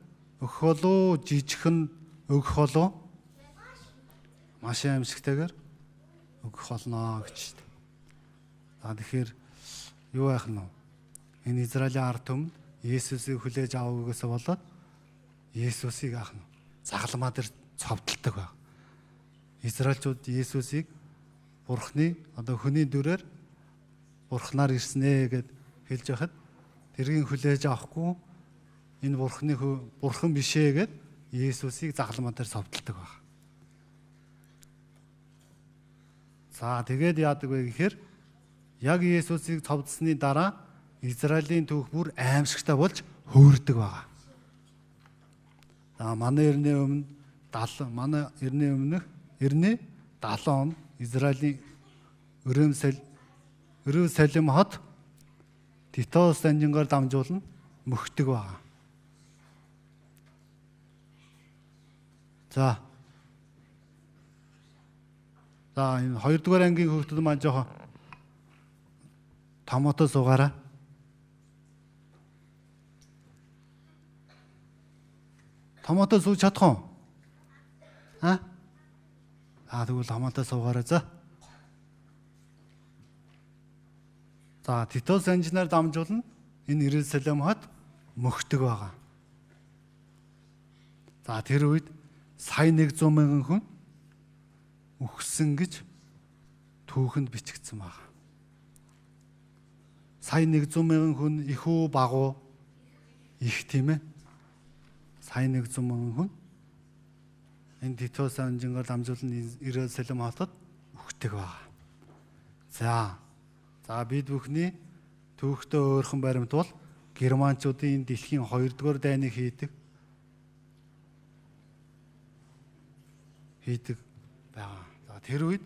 өгөх болов жижигхэн өгөх болов маш аимшигтайгаар өгөх болно гэж. За тэгэхээр юу байх нь вэ? Энэ Израилийн ард түмэн Есүсийг хүлээж аваагүйгээс болоод Есүсийг аах нь загалмаа дээр цовдолдог баг. Израильчууд Есүсийг Бурхны одоо хүний дүрээр Бурхнаар ирсэн ээ гэд хэлж байхад тэргийг хүлээж авахгүй энэ Бурхны Бурхан биш ээ гэд Есүсийг загалмаа дээр цовдолдог баг. За тэгээд яадаг вэ гэхээр яг Есүсийг цовдсны дараа Израилийн түүх бүр аимшигтай болж хөөрдөг байгаа. За манай эртний өмнө 70 манай эртний өмнөх эртний 70 он Израилийн Иерусалим хот Титос данжингаар дамжуулан мөхдөг байгаа. За. За энэ 2 дугаар ангийн хүүхдүүд маань жоохон томото суугаарай. Томото сууж чадах уу? А? Аа тэгвэл томото суугаарай за. За Титос анжнаар дамжуулна энэ Иерусалим хот мөхдөг байгаа. За тэр үед сая 100 мянган хүн үхсэн гэж түүхэнд бичигдсэн байна. Сая 100 мянган хүн их үү баг уу? Их тийм ээ. Сая 100 мянган хүн энэ Титос анжингаар дамжуулан Иерусалим хотод үхдэг байгаа. За. За бид бүхний түүхтээ өөрхөн баримт бол германчуудын дэлхийн 2 дугаар дайныг хийдэг байгаа. За тэр үед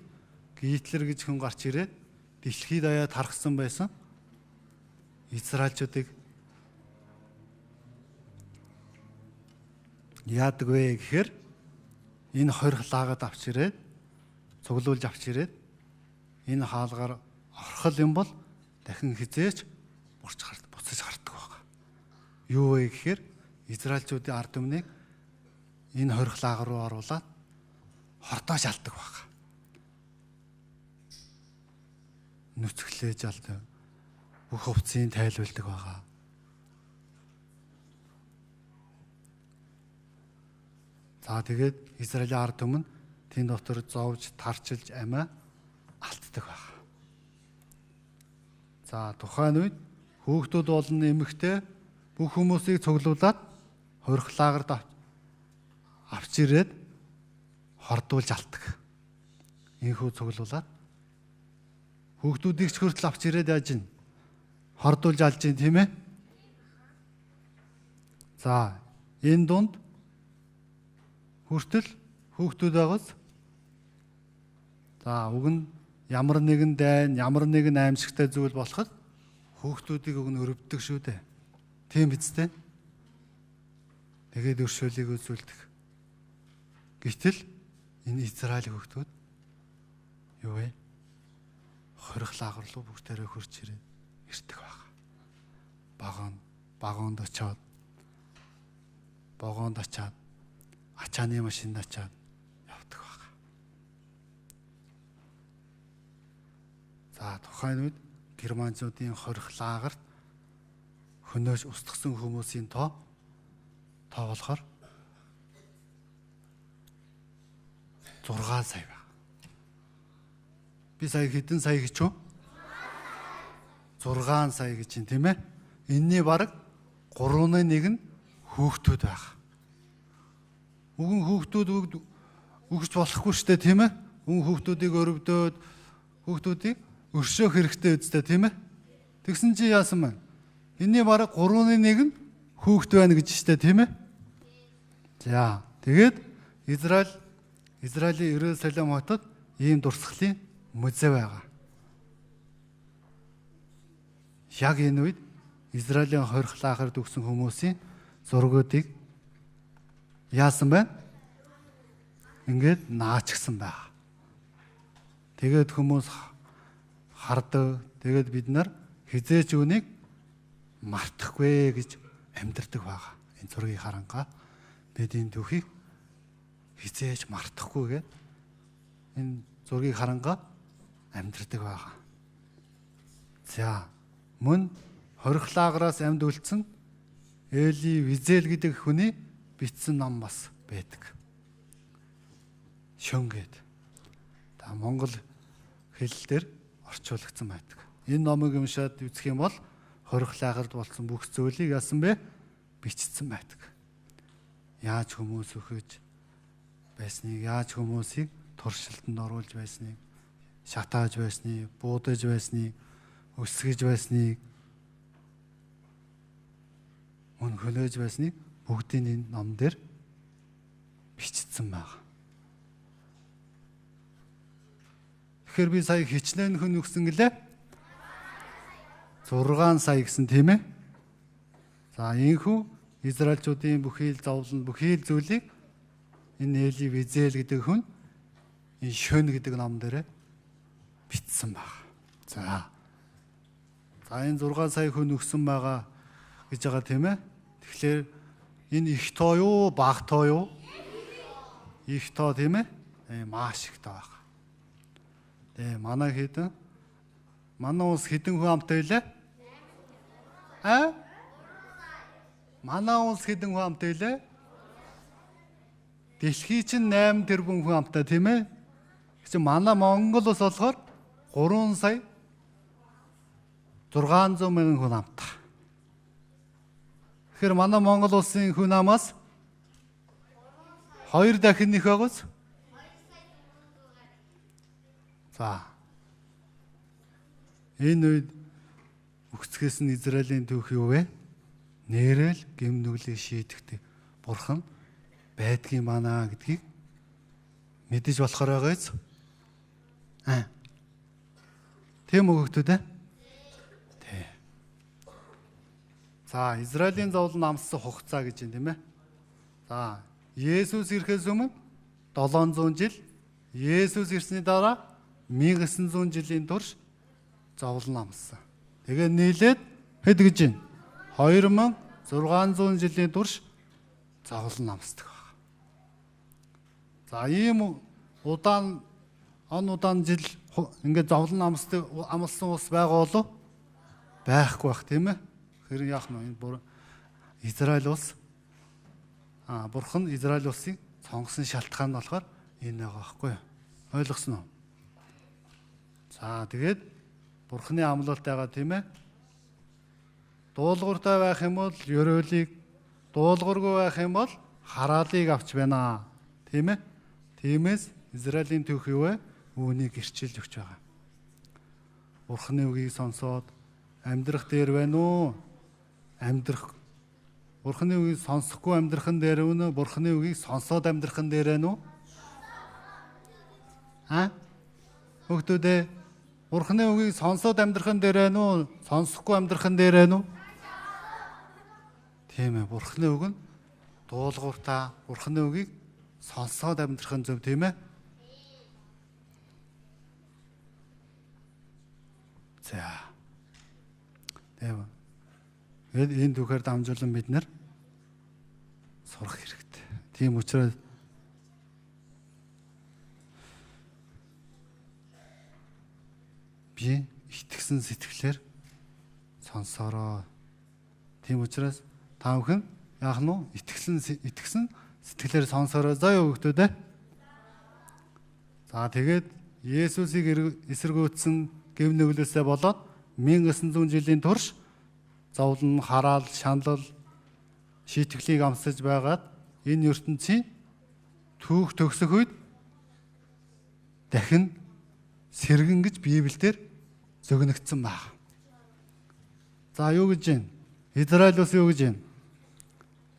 Гитлер гэж хүн гарч ирээд дэлхийд даяа тархсан байсан Израильчуудыг яадаг вэ гэхээр энэ 20 лагад авч ирээд цуглуулж авч ирээд энэ хаалгаар орхол юм бол дахин хизээч буцаж гардаг байгаа. Юу вэ гэхээр Израильчуудын ард түмнийг энэ 20 лаг руу оруулаад хордоож алдаг байгаа. Нүцгэлээж алдаг. Бүх хувцсыг тайлбарладаг байгаа. За тэгээд Израилийн ард түмэн тэн дотор зовж, тарчилж амиа алддаг байх. За тухайн үед хүүхдүүд болон эмэгтэй бүх хүмүүсийг цуглуулад хорих лагерт авч ирээд хордуулж алдаг. Инхүү цуглуулад хүүхдүүдийг ч хүртэл авч ирээд яаж ин хордуулж алж ин тийм ээ. За энэ дунд хүртэл хүүхдүүд байгаас за уг нь ямар нэгэн дайн, ямар нэгэн аимшигтай зүйл болоход хүүхдүүдийг уг нь өрөвддөг шүү дээ. Тийм биз дээ. Тэгээд өршөөлийг үзүүлдэг. Гэтэл энэ Израилийн хүүхдүүд юу вэ? Хорих лагер руу бүгдээрээ хурж ирээд ирдэг баг. Багоонд очоод богоонд очоод ачааны машинд очоод явдаг баг. За тухайн үед германчуудын хорих лагерт хөнөөж устгасан хүмүүсийн тоо болохоор 6 сая баг. Би сая хэдэн сая гэж юу? 6 сая гэж чинь тийм ээ. Энийний бараг 3-ны 1 нь хүүхдүүд байх. Уг нь хүүхдүүд өгч болохгүй шүү дээ тийм ээ. Үн хүүхдүүдийг өрөвдөөд хүүхдүүдийг өршөөх хэрэгтэй үстэй тийм ээ. Тэгсэн чи яасан бэ? Энийний бараг 3-ны 1 нь хүүхд байна гэж шүү дээ тийм ээ. За тэгээд Израилийн Иерусалим хотод ийм дурсгалын музей байгаа. Яг энэ үед Израилийн хорих лагерт өгсөн хүмүүсийн зургуудыг яасан бэ? Ингээд наачгсан байгаа. Тэгээд хүмүүс хардаг. Тэгээд бид нар хизээч үүнийг мартахгүй гэж амьдардаг байгаа. Энэ зургийг харангаа бид энэ түүхийг хизээж мартахгүй гээд энэ зургийг харангаа амьдардаг байгаа. За мөн хорих лагераас амьд үлдсэн Эли Визел гэдэг хүний бичсэн ном бас байдаг. Шөн гээд. Та монгол хэл дээр орчуулагдсан байдаг. Энэ номыг уншаад үзэх юм бол хорих лагерт болсон бүх зүйлийг яасан бэ? Бичсэн байдаг. Яаж хүмүүс өхөж байсныг, яаж хүмүүсийг туршилтанд оруулж байсныг, шатааж байсныг, буудаж байсныг, өсгөж байсныг, мөн хөлөөж байсныг бүгдийг энэ ном дээр бичсэн байна. Тэгэхээр би сая хичнээн хүн өгсөн гэлээ? 6 сая гэсэн тийм ээ. За энэхүү Израильчуудын бүхий л зовлон, бүхий л зүйлийг энэ Эли Визел гэдэг хүн энэ шөн гэдэг ном дээр бичсэн баг. За энэ 6 сая хүн өгсөн байгаа гэж байгаа тийм ээ. Тэгэхээр энэ их тоо юу, бага тоо юу? Их тоо тийм ээ. Маш их тоо баг. Тэгээ манай хэдэн манай улс хэдэн хүн амтай вэ? А? Манай улс хэдэн хүн амтай вэ? Дэлхий чинь 8 тэрбум хүн амтай тийм ээ. Тэгсэн манай Монгол улс болохоор 3 сая 600 мянган хүн амтай. Тэгэхээр манай Монгол улсын хүн амаас 2 дахин их байгаас. За. Энэ үед үгцгээс нь Израилийн түүх юу вэ? Нэрэл гэм нүглийг шийдэхдээ бурхан байдгийн манаа гэдгийг мэдэж болохоор байгаа биз? Аа. Тийм үү хүмүүс ээ? Тий. За, Израилийн зовлон амссан хугацаа гэж юм тийм ээ. За, Есүс ирэхээс өмнө 700 жил, Есүс ирсний дараа 1900 жилийн турш зовлон амссан. Тэгээ нийлээд хэд гэж юм? 2600 жилийн турш зовлон амсдаг байна. За ийм удаан он удаан жил ингээд зовлон амсдаг амлсан улс байгаа болов байхгүй бах тийм ээ. Тэгэхээр яах нь энэ Израиль улс бурхан Израиль улсыг Сонгосон шалтгаан нь болохоор энэ байгаа байхгүй юу? Ойлгосон уу? За тэгээд Бурхны амлалт байгаа тийм ээ. Дуулууртай байх юм бол ерөөлийг, дуулуургүй байх юм бол хараалыг авч байна. Тийм ээ? Тиймээс Израилийн түүх юу вэ? Үүнийг гэрчилж өгч байгаа. Бурхны үгийг сонсоод амьдрах дээр байна уу? Амьдрах Бурхны үгийг сонсохгүй амьдрах нь дээр үнэ, Бурхны үгийг сонсоод амьдрах нь дээр байна уу? А? Хүүхдүүдээ Бурхны үгийг сонсоод амьдрах нь дээр байна уу? Сонсохгүй амьдрах нь дээр байна уу? Тийм ээ, Бурхны үг нь дуулууртай, Бурхны үгийг сонсоод амьдрах нь зөв тийм ээ? За. Тийм. Тэгээд энэ түүхээр дамжуулан бид нар сурах хэрэгтэй. Тийм учраас би итгэсэн сэтгэлээр сонсороо. Тийм учраас та бүхэн яах нь вэ? Итгэсэн сэтгэлээр сонсороо заа юу хүмүүс ээ. За тэгээд Есүсийг эсэргүүцсэн гэв нүглээсээ болоод 1900 жилийн турш зовлон, хараал, шаналл, шийтгэлийг амсаж байгаад энэ ертөнцийн түүх төгсөх үед дахин сэргэн гэж Библиэлд зөгнөгдсөн байна. За юу гэж байна? Израиль улс юу гэж байна?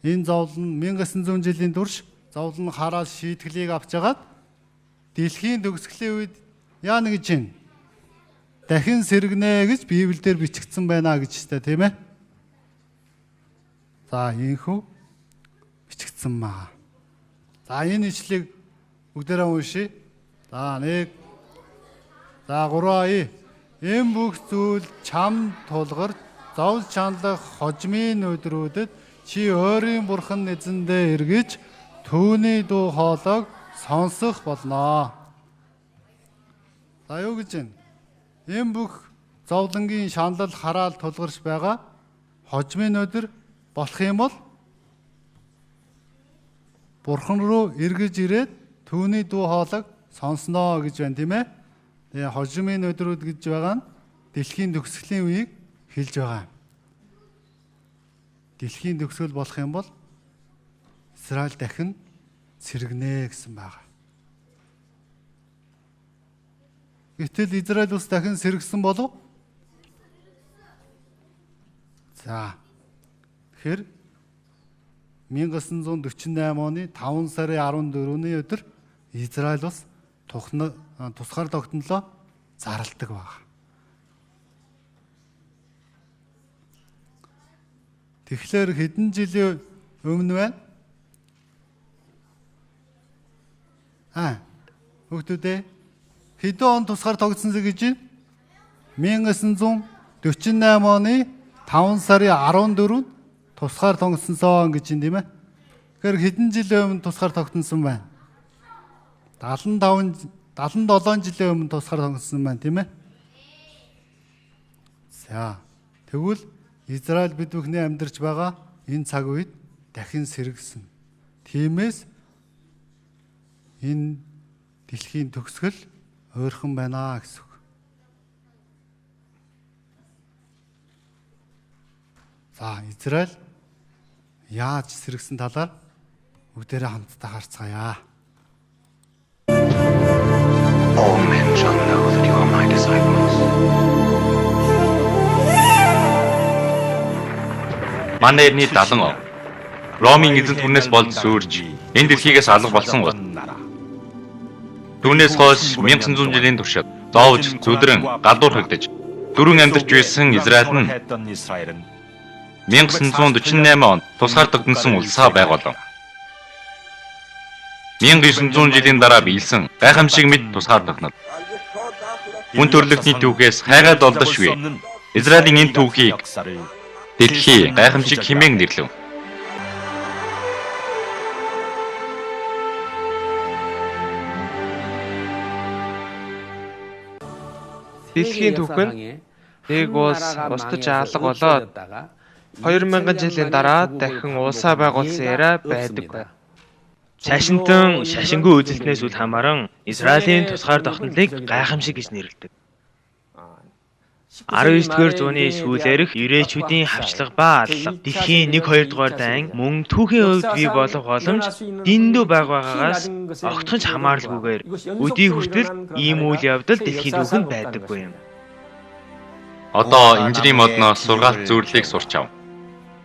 Энэ зовлон 1900 жилийн турш зовлон, хараал, шийтгэлийг авч хагаад дэлхийн төгсгөлийн үед яана гэж байна? Дахин сэргэнэ гэж Библиэлд бичигдсэн байна гэж та тийм ээ? За ийхүү бичигдсэн маа. За энэ ишлэгийг бүгдээрээ уншъя. За 1 за 3 Энэ бүх зүйл чам тулгарч зовж чанлах хожмын өдрүүдэд чи өөрийн бурхан эзэндээ эргэж түүний дуу хоолойг сонсох болно. За юу гэж байна? Энэ бүх зовлонгийн шаналл, хараал тулгарч байгаа хожмын өдөр болох юм бол Бурхан руу эргэж ирээд түүний дуу хоолойг сонсноо гэж байна тийм ээ. Тэгээ хожмын өдрүүд гэж байгаа нь дэлхийн төгсгөлийн үеийг хэлж байгаа юм. Дэлхийн төгсгөл болох юм бол Израиль дахин сэргэнэ гэсэн байгаа. Гэтэл Израиль улс дахин сэргсэн болов? За. Тэгэхээр 1948 оны 5 сарын 14-ний өдөр Израиль улс тусгаар тогтнолоо зарладаг баг. Тэгэхээр хэдэн жилийн өмнө байна? Хүүхдүүдээ хэдэн он тусгаар тогтсон гэж байна? 1948 оны 5 сарын 14-нд тусгаар тогтсонсон гэж байна тийм ээ. Тэгэхээр хэдэн жилийн өмнө тусгаар тогтносон байна? 75 77 жилийн өмнө тусгаар тогтсон байна тийм ээ. За тэгвэл Израиль бид бүхний амьдарч байгаа энэ цаг үед дахин сэргэсэн. Тиймээс энэ дэлхийн төгсгөл ойрхон байна гэсэн үг. За Израиль яаж сэргэсэн талаар бүгдээрээ хамтдаа харцгаая. All men shall know that you are my disciples. Манай эртний 70 он Ромын эзэнт хүнээс болж сүрж энэ дэлхийгээс алга болсон гот. Түүнээс хойш 1900 жилийн туршид зовж, зүдрэн, галуурхагдаж дөрвөн амьдарч байсан Израиль нь 1948 онд тусгаар тогтносон улсаа байгуулав. 1900 жилийн дараа биелсэн гайхамшиг мэт тусгаар тогтнол. Хүн төрлөختний түүхээс хайгаад олдошгүй Израилийн энэ түүхийг дэлхий гайхамшиг хэмээн нэрлэв. Дэлхийн түүх нь нэг улс устж алга болоод 2000 жилийн дараа дахин улсаа байгуулсан яриа байдаг. Шашинтан шашингүй үзэлтнээс үл хамааран Израилийн тусгаар тогтнолыг гайхамшиг гэж нэрлэдэг. 19-р зууны сүүлээрх еврейчүүдийн хавчлага ба аллага дэлхийн 1-2 дугаар дайн мөн түүхийн хувьд бий болох боломж дэндүү бага байгаагаас огтхон ч хамааралгүйгээр өдий хүртэл ийм үйл явдал дэлхийн түүхэнд байдаггүй юм. Одоо инжирийн модноос сургаалт зөвлөлийг сурчав.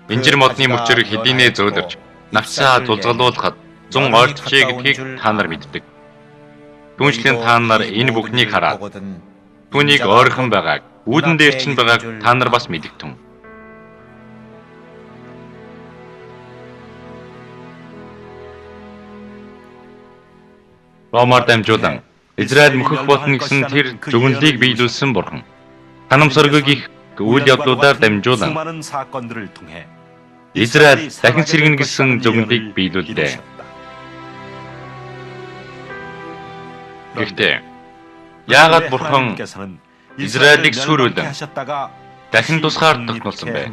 Инжир модны мөчөр хэдийнээ зөөлөрч навчсаа зулзгалуулахад зун ойртжээ гэдгийг та нар мэддэг. Түүнчлэн та нар энэ бүхнийг хараад түүнийг ойрхон байгааг, үүдэн дээр чинь байгааг та нар бас мэдэгтэн. Ромаар дамжуулан Израиль мөхөх болно гэсэн тэр дүгнэлийг биелүүлсэн бурхан. Ханамсаргыг их үйл явдлуудаар дамжуулан Израиль дахин сэргэнэ гэсэн дүгнэлийг биелүүллээ. Гэхдээ яагаад бурхан Израилийг сүрүүлэн дахин тусгаар тогтнуулсан бэ?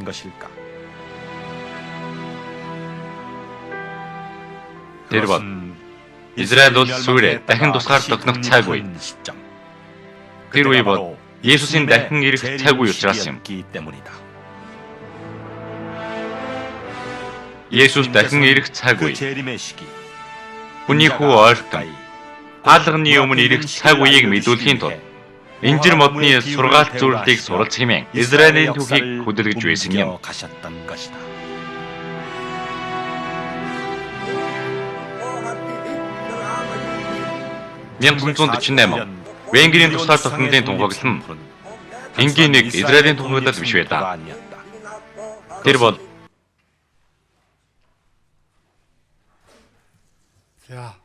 Тэр бол Израиль улс сүрээ дахин тусгаар тогтнох цаг үе. Тэр үе бол Есүсийн дахин ирэх цаг үе учраас юм. Есүс дахин ирэх цаг үе. Хүний хүү ойртон хаалганы өмнө ирэх цаг үеийг мэдүүлэхийн тулд инжир модны сургаалт зөвлөлийг суралц хэмээн Израилийн түүхийг хөдөлгөж байсан юм. 1948 Венгрийн тусгаар тогтнолын тунхаглал нь энгийн нэг Израилийн тунхаглал биш байлаа. Тэр бол За.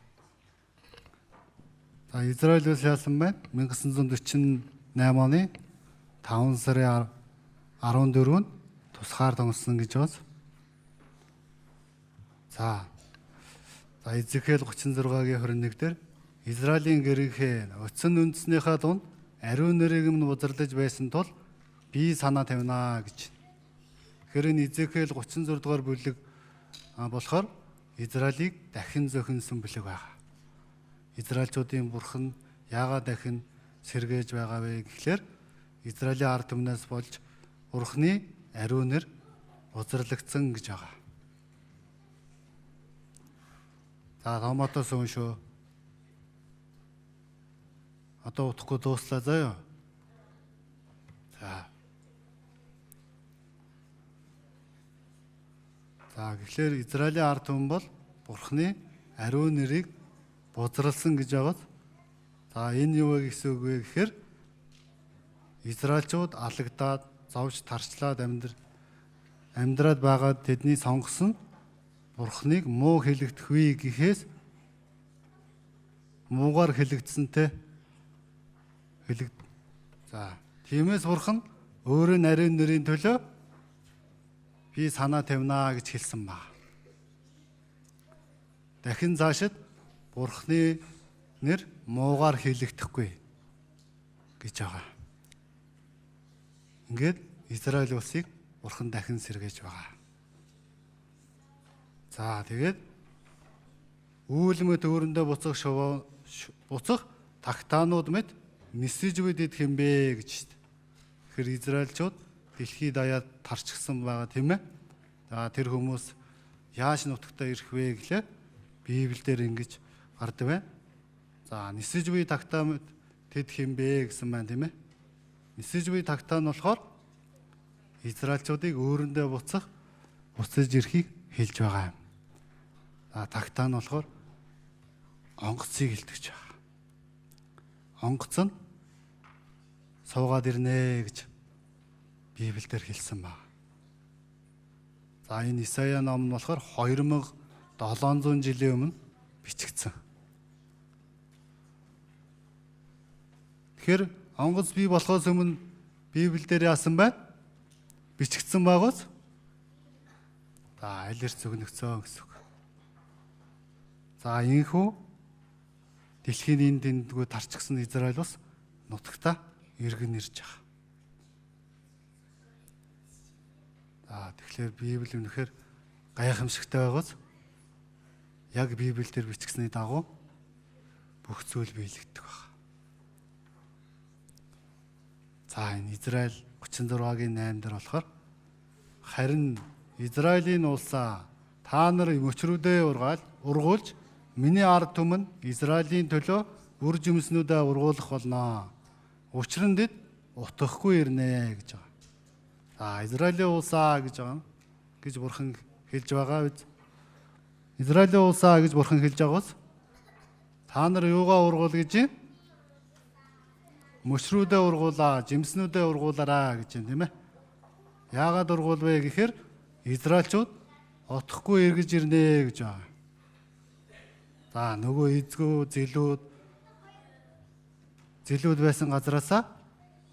За Израиль улс яасан бэ? 1948 оны 5 сарын 14-нд тусгаар тогтсон гэж байна. За. За Эзекиэл 36-гийн 21 дээр Израилийн гэрийнхээ оцсон үндэснийхээ дунд ариун нэрийг минь бузарлаж байсан тул би санаа тавина гэж. Тэгэхээр энэ Эзекиэл 36 дугаар бүлэг болохоор Израилийг дахин зохинсон бүлэг байгаа. Израильчуудын бурхан яагаад дахин сэргээж байгаа вэ гэхлээр Израилийн ард түмнээс болж бурханы ариун нэр бузарлагдсан гэж байгаа. За томатос уншуу. Одоо утгагүй дууслаа заяа. За. За гэхлээр Израилийн ард түмэн бол бурханы ариун нэрийг бузралсан гэж байгаад. За энэ юу вэ гэсэн үг вэ гэхээр Израильчууд алагдаад зовж тарчлаад амьдраад байгаад тэдний сонгосон бурханыг муу хэлэгдэх вэ гэхээс муугаар хэлэгдсэнтэй хэлэг. За тиймээс бурхан өөрөө ариун нэрийн төлөө би санаа тавина гэж хэлсэн ба. Дахин заашид бурханы нэр муугаар хэлэгдэхгүй гэж байгаа. Ингээд Израиль улсыг бурхан дахин сэргээж байгаа. За тэгээд үйл мэт өөрөндөө буцах тагтаанууд мэт нисэж бид идэх юм бэ гэж шүү дээ. Тэгэхээр Израильчууд дэлхий даяар тарчгсан байгаа тийм ээ. За тэр хүмүүс яаж нутагтаа ирэх вэ гэлээ Библиэлд ингэж гардаг байна. За нисэж буй тагтаа мэт тэд хэм бэ гэсэн байна тийм ээ. Нисэж буй тагтаа нь болохоор Израильчуудыг өөрөндөө буцаж ирэхийг хэлж байгаа юм. За тагтаа нь болохоор онгоцыг хэлдэг байгаа. Онгоц нь суугаад ирнэ гэж Библиэлд хэлсэн байна. За энэ Исая ном нь болохоор 2700 жилийн өмнө бичигдсэн. Тэгэхээр онгоц бий болохоос өмнө Библиэлд яасан байна? Бичигдсэн байгууц. За аль эрт зөгнөгцөн гэсэн үг. За энэхүү дэлхийн энэ дэндгүү тарчгсан Израиль бас нутагта иргэн ирж байгаа. За тэгэхээр Библи үнэхээр гайхамшигтай байгууц. Яг Библиэлд бичгсэний дагуу бүх зүйл биелэгдэх баг. За энэ Израиль 36-гийн 8 дээр болохоор харин Израилийн улсаа та нар мөчрүүдээ ургуулж миний ард түмэн Израилийн төлөө үр жимснүүдээ ургуулах болно. Учир нь тэд утахгүй ирнэ гэж байгаа. За Израилийн улсаа гэж байгаа гэж бурхан хэлж байгаа биз? Израилийн улсаа гэж бурхан хэлж байгаа биз? Та нар юугаа ургуул гэж юм? Мөчрүүдээ ургуулаа, жимснүүдээ ургуулаараа гэж юм, тийм ээ. Яагаад ургуул вэ гэхээр Израильчууд отохгүй эргэж ирнэ гэж байгаа. За нөгөө эзгүү зэлүүд байсан газараасаа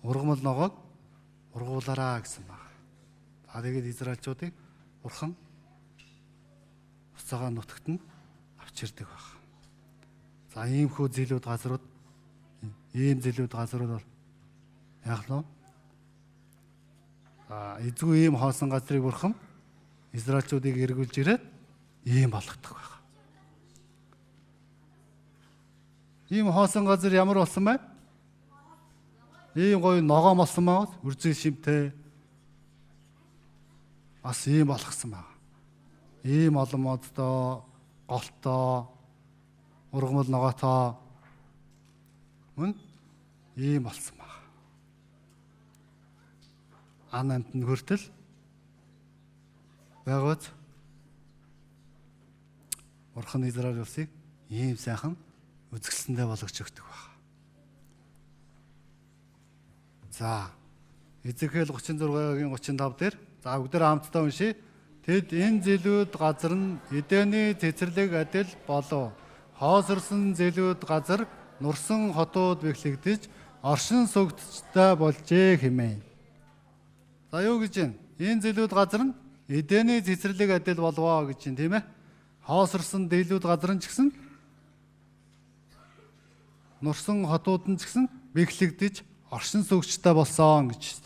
ургамал ногоог ургуулаараа гэсэн баг. За тэгээд Израильчуудыг бурхан буцаагаа нутагт нь авч ирдэг баг. За иймхүү зэлүүд газрууд ийм зэлүүд газрууд бол яах нь вэ? За эзгүй ийм хоосон газрыг бурхан Израильчуудыг эргүүлж ирээд ийм болгодог байх. Ийм хоосон газар ямар болсон бэ? Ийм гоё ногоон болсон маа, үрзэл шимтэй. Бас ийм болгосон байна. Ийм олон модтой, голтой, ургамал ногоотоо мөн ийм болсон байна. Ан амт нь хүртэл байгаац Бурхан Израиль улсыг ийм сайхан үзэсгэлэндээ болгож өгдөг баг. За Эзекиэл 36-гийн 35 дээр за бүгдээ хамтдаа уншъя. Тэд энэ зэлүүд газар нь Эдэний цэцэрлэг адил болов. Хоосорсон зэлүүд газар нурсан хотууд бэхлэгдэж оршин суугдчтай болжээ хэмээн. За юу гэж юм? Энэ зэлүүд газар нь Эдэний цэцэрлэг адил болвоо гэж юм, тийм ээ? Хоосорсон дээлүүд газар нь ч гэсэн нурсан хотууд нь ч гэсэн бэхлэгдэж оршин суугчтай болсон гэж.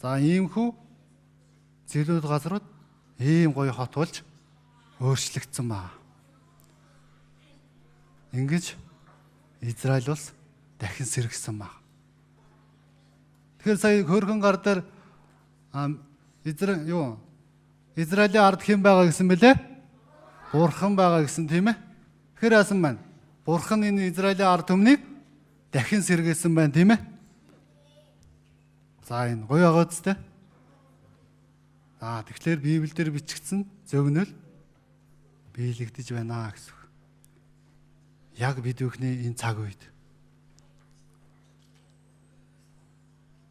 За иймхүү зэлүүд газрууд ийм гоё хот болж өөрчлөгдсөн баа. Ингэж Израиль улс дахин сэргсэн баа. Тэгэхээр сая хөөрхөн гар дээр Израилийн ард хэн байгаа гэсэн бэлээ? Бурхан байгаа гэсэн, тийм ээ? Тэгэхээр яасан байна? Бурхан энэ Израилийн ард түмнийг дахин сэргээсэн байна, тийм ээ? За энэ гоё байгаа үстэй. За тэгэхээр Библиэлд бичигдсэн зөгнөл биелэгдэж байна гэсэн үг. Яг бид бүхний энэ цаг үед.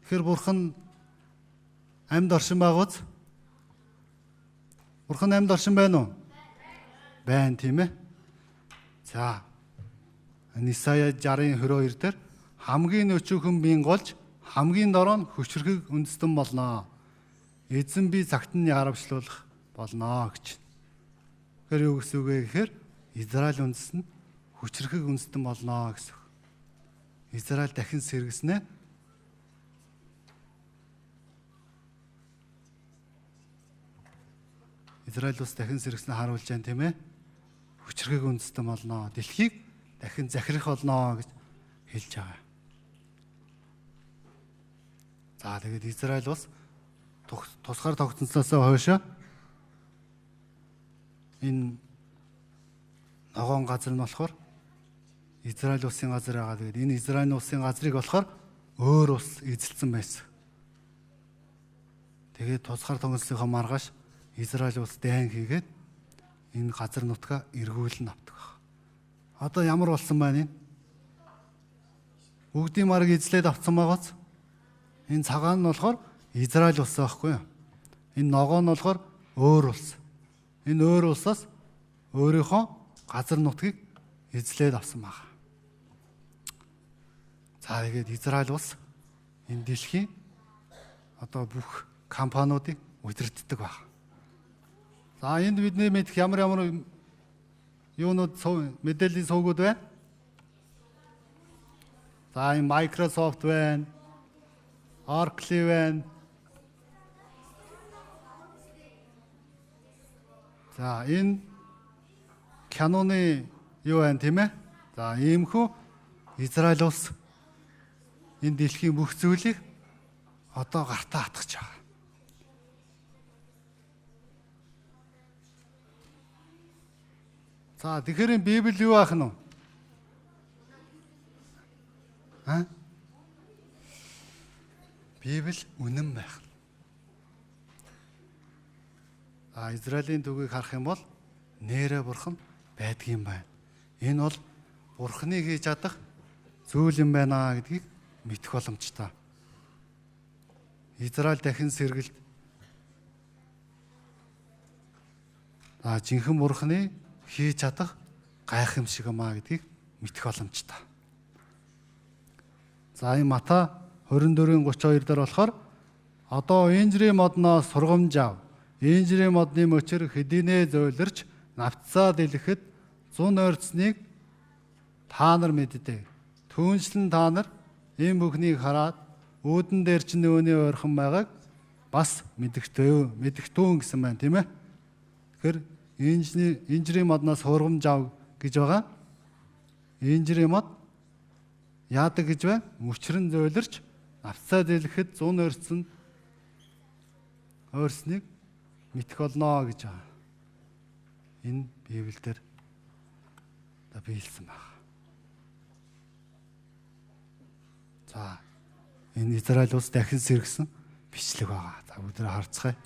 Тэгэхээр бурхан амьд оршин байгууц? Бурхан амьд оршин байна уу? Байна, тийм ээ? За Исая 60-ын 22 дээр хамгийн өчүүхэн биен голж хамгийн дороо нь хүчрхэг үндэстэн болно. Эзэн би цагт нь ярамшлуулах болно гэж. Тэгэхээр юу гэсэн үг вэ гэхээр Израиль үндэс нь хүчрхэг үндэстэн болно гэсэн үг. Израиль дахин сэргэснэ. Израиль улс дахин сэргэснэ харуулж байна, тийм ээ? Хүчрхэг үндэстэн болно. Дэлхийг дахин захирах болно гэж хэлж байгаа. За тэгээд Израиль улс тусгаар тогтсоноос хойш энэ ногоон газар нь болохоор Израиль улсын газар байгаа. Тэгээд энэ Израиль улсын газрыг болохоор өөр улс эзэлсэн байсан. Тэгээд тусгаар тогтсныхоо маргааш Израиль улс дайн хийгээд энэ газар нутгаа эргүүлэн авдаг баг. Одоо ямар болсон байна энэ? Бүгдийн марг эзлээд авцсан байгаац. Энэ цагаан нь болохоор Израиль улс байхгүй юу? Энэ ногоон нь болохоор өөр улс. Энэ өөр улсаас өөрийнхөө газар нутгийг эзлээд авсан байгаа. За тэгээд Израиль улс энэ дэлхийн одоо бүх компаниудыг удирддаг баг. За энд бидний мэдэх ямар ямар юунууд мэдээллийн сувгууд байна? За энэ Microsoft байна, Oracle байна. За энэ киноны юу байна тийм ээ? За иймхүү Израиль улс энэ дэлхийн бүх зүйлийг одоо гартаа атгах байгаа. За тэгэхээр Библи юу аах нь вэ? А? Библи үнэн байх. А Израилийн түүхийг харах юм бол нэрэ бурхан байдгийн байна. Энэ бол бурханы хийж чадах зүйл юм байна гэдгийг мэдэх боломжтой. Израиль дахин сэргэлт жинхэнэ бурханы хийж чадах гайхамшиг юм а гэдгийг мэдэх боломжтой. За энэ Матай 24:32 дээр болохоор одоо инжирийн модноос сургамж ав. Инжирийн модны мөчөр хэдийнэ зөөлрч навцаа дэлгэхэд зун ойрцныг та нар мэддэг. Түүнчлэн та нар ийм бүхнийг хараад үүдэн дээр чинь өөний ойрхон байгааг бас мэдэгтүүн гэсэн байна тийм ээ. Тэгэхээр инжирийн модноос сургамж ав гэж байгаа. Инжирийн мод яадаг гэж байна? Мөчрөн зөөлрч навцаа дэлгэхэд зун ойрцсон ойрсныг мэдэх болно гэж байгаа. Энэ Библиэлд биелсэн байна. За энэ Израиль улс дахин сэргэсэн бичлэг байгаа. За бүгдээ харцгаая.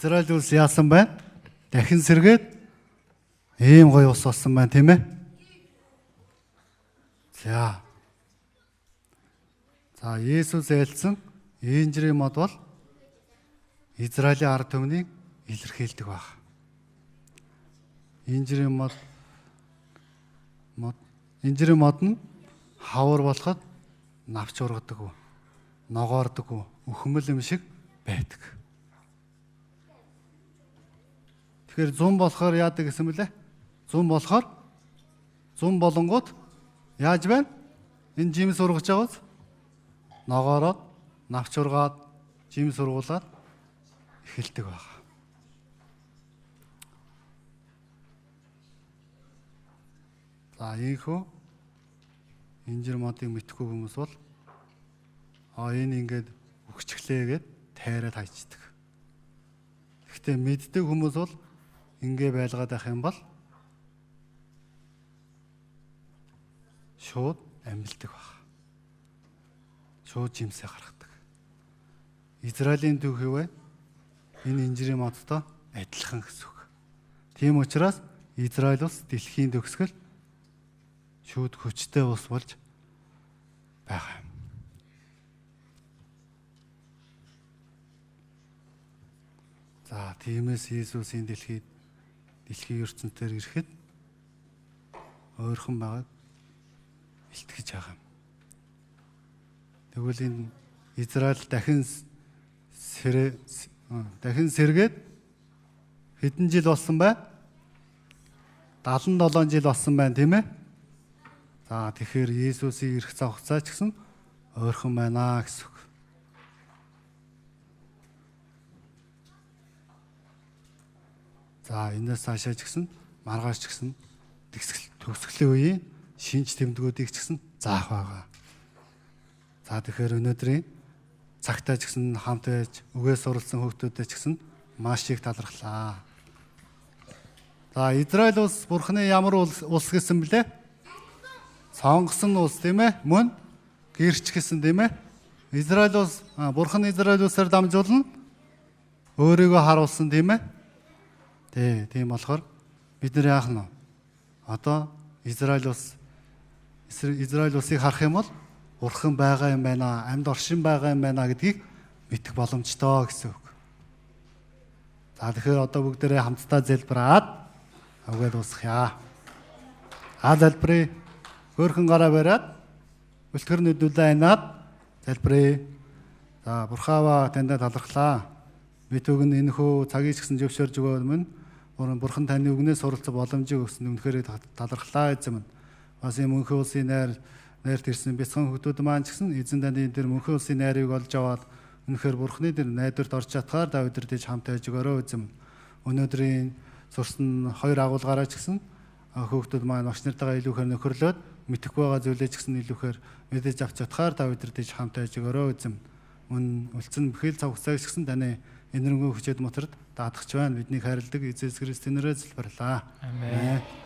Израиль улс яасан байна? Дахин сэргээд ийм гоё ус болсон байна тийм ээ? За. За Есүс ээлсэн инжирийн мод бол Израилийн ард түмнийг илэрхийлдэг баг. Инжирийн мод нь хавар болоход навч ургадаг, ногоордог, өхмөл юм шиг байдаг. Тэгэхээр зун болохоор яадаг гэсэн мөлий? Зун болохоор зун болонгууд яаж байна? Энэ жимс ургаж байгаа биз? Ногоороод, навч ургаад, жимс ургуулад эхэлдэг баг. За ийхүү инжир модыг мэдхгүй хүмүүс бол энэ ингээд өгчлээ гэд тайраад хайчдаг. Гэхдээ мэддэг хүмүүс бол ингээ байлгаад байх юм бол шууд амилдаг баг. Шууд жимсээ гаргадаг. Израилийн түүх юу вэ? Энэ инжирийн модтой адилхан гэсэн үг. Тийм учраас Израиль улс дэлхийн төгсгөл шүүд хүчтэй улс болж байгаа юм. За тиймээс Иесусийн дэлхийн ертөнцөөр ирэхэд ойрхон байгааг илтгэж байгаа юм. Тэгвэл энэ Израиль дахин сэргээд хэдэн жил болсон бай? 77 жил болсон байна, тийм ээ? За тэгэхээр Иесусийн ирэх цаг хугацаа ч гэсэн ойрхон байна гэсэн үг. За энэс цаашаа ч гэсэн маргааш ч гэсэн төгсгөлийн үеийн шинж тэмдгүүдийг ч гэсэн заах байгаа. За тэгэхээр өнөөдрийн цагтаа ч гэсэн хамт байж үгээ суралцсан хүүхдүүдэд ч гэсэн маш их талархлаа. За Израиль улс Бурхны ямар улс гэсэн бэлээ? Сонгосон улс, тийм ээ? Мөн гэрч гэсэн, тийм ээ? Израиль улс Бурхан Израиль улсаар дамжуулна өөрийгөө харуулсан, тийм ээ? Тий, тийм болохоор бид нар яах нь вэ? Одоо Израиль улсыг харах юм бол Бурхан байгаа юм байна, амьд оршин байгаа юм байна гэдгийг мэдэх боломжтой гэсэн үг. За тэгэхээр одоо бүгдээрээ хамтдаа залбираад үгээ дуусгая. А залбирая. Хөөрхөн гараа бариад бэлтгэр нүдүүлээ айнаад залбирая. За Бурхаава таньдаа талархлаа. Бид өгн энэхүү цагийг ч гэсэн зөвшөөрж өгөөд мөн Бурхан таны үгнээс суралцах боломжийг өгсөн үнэхээр талархлаа эзэм. Бас энэ мөнхөн улсын найрт ирсэн бяцхан хүүхдүүд маань ч гэсэн эзэн таны тэр мөнхөн улсын найрыг олж аваад үнэхээр Бурханы тэр найдварт орж чадхаар та өдөртөж хамт байж өгөөрэй эзэм. Өнөөдрийн сурсан хоёр агуулгаараа ч гэсэн хүүхдүүд маань багш нартайгаа илүүхээр нөхөрлөөд мэдэхгүй байгаа зүйлээ ч гэсэн илүүхээр мэдээж авч чадхаар та өдөртөж хамт байж өгөөрэй эзэм. Мөн үлдсэн бүхэл цаг хугацааг ч гэсэн таны энэрэнгүй хүчээд моторд даатгах байна. Бидний хайрладаг Иесус Христосийн нэрээр залбирлаа. Амен.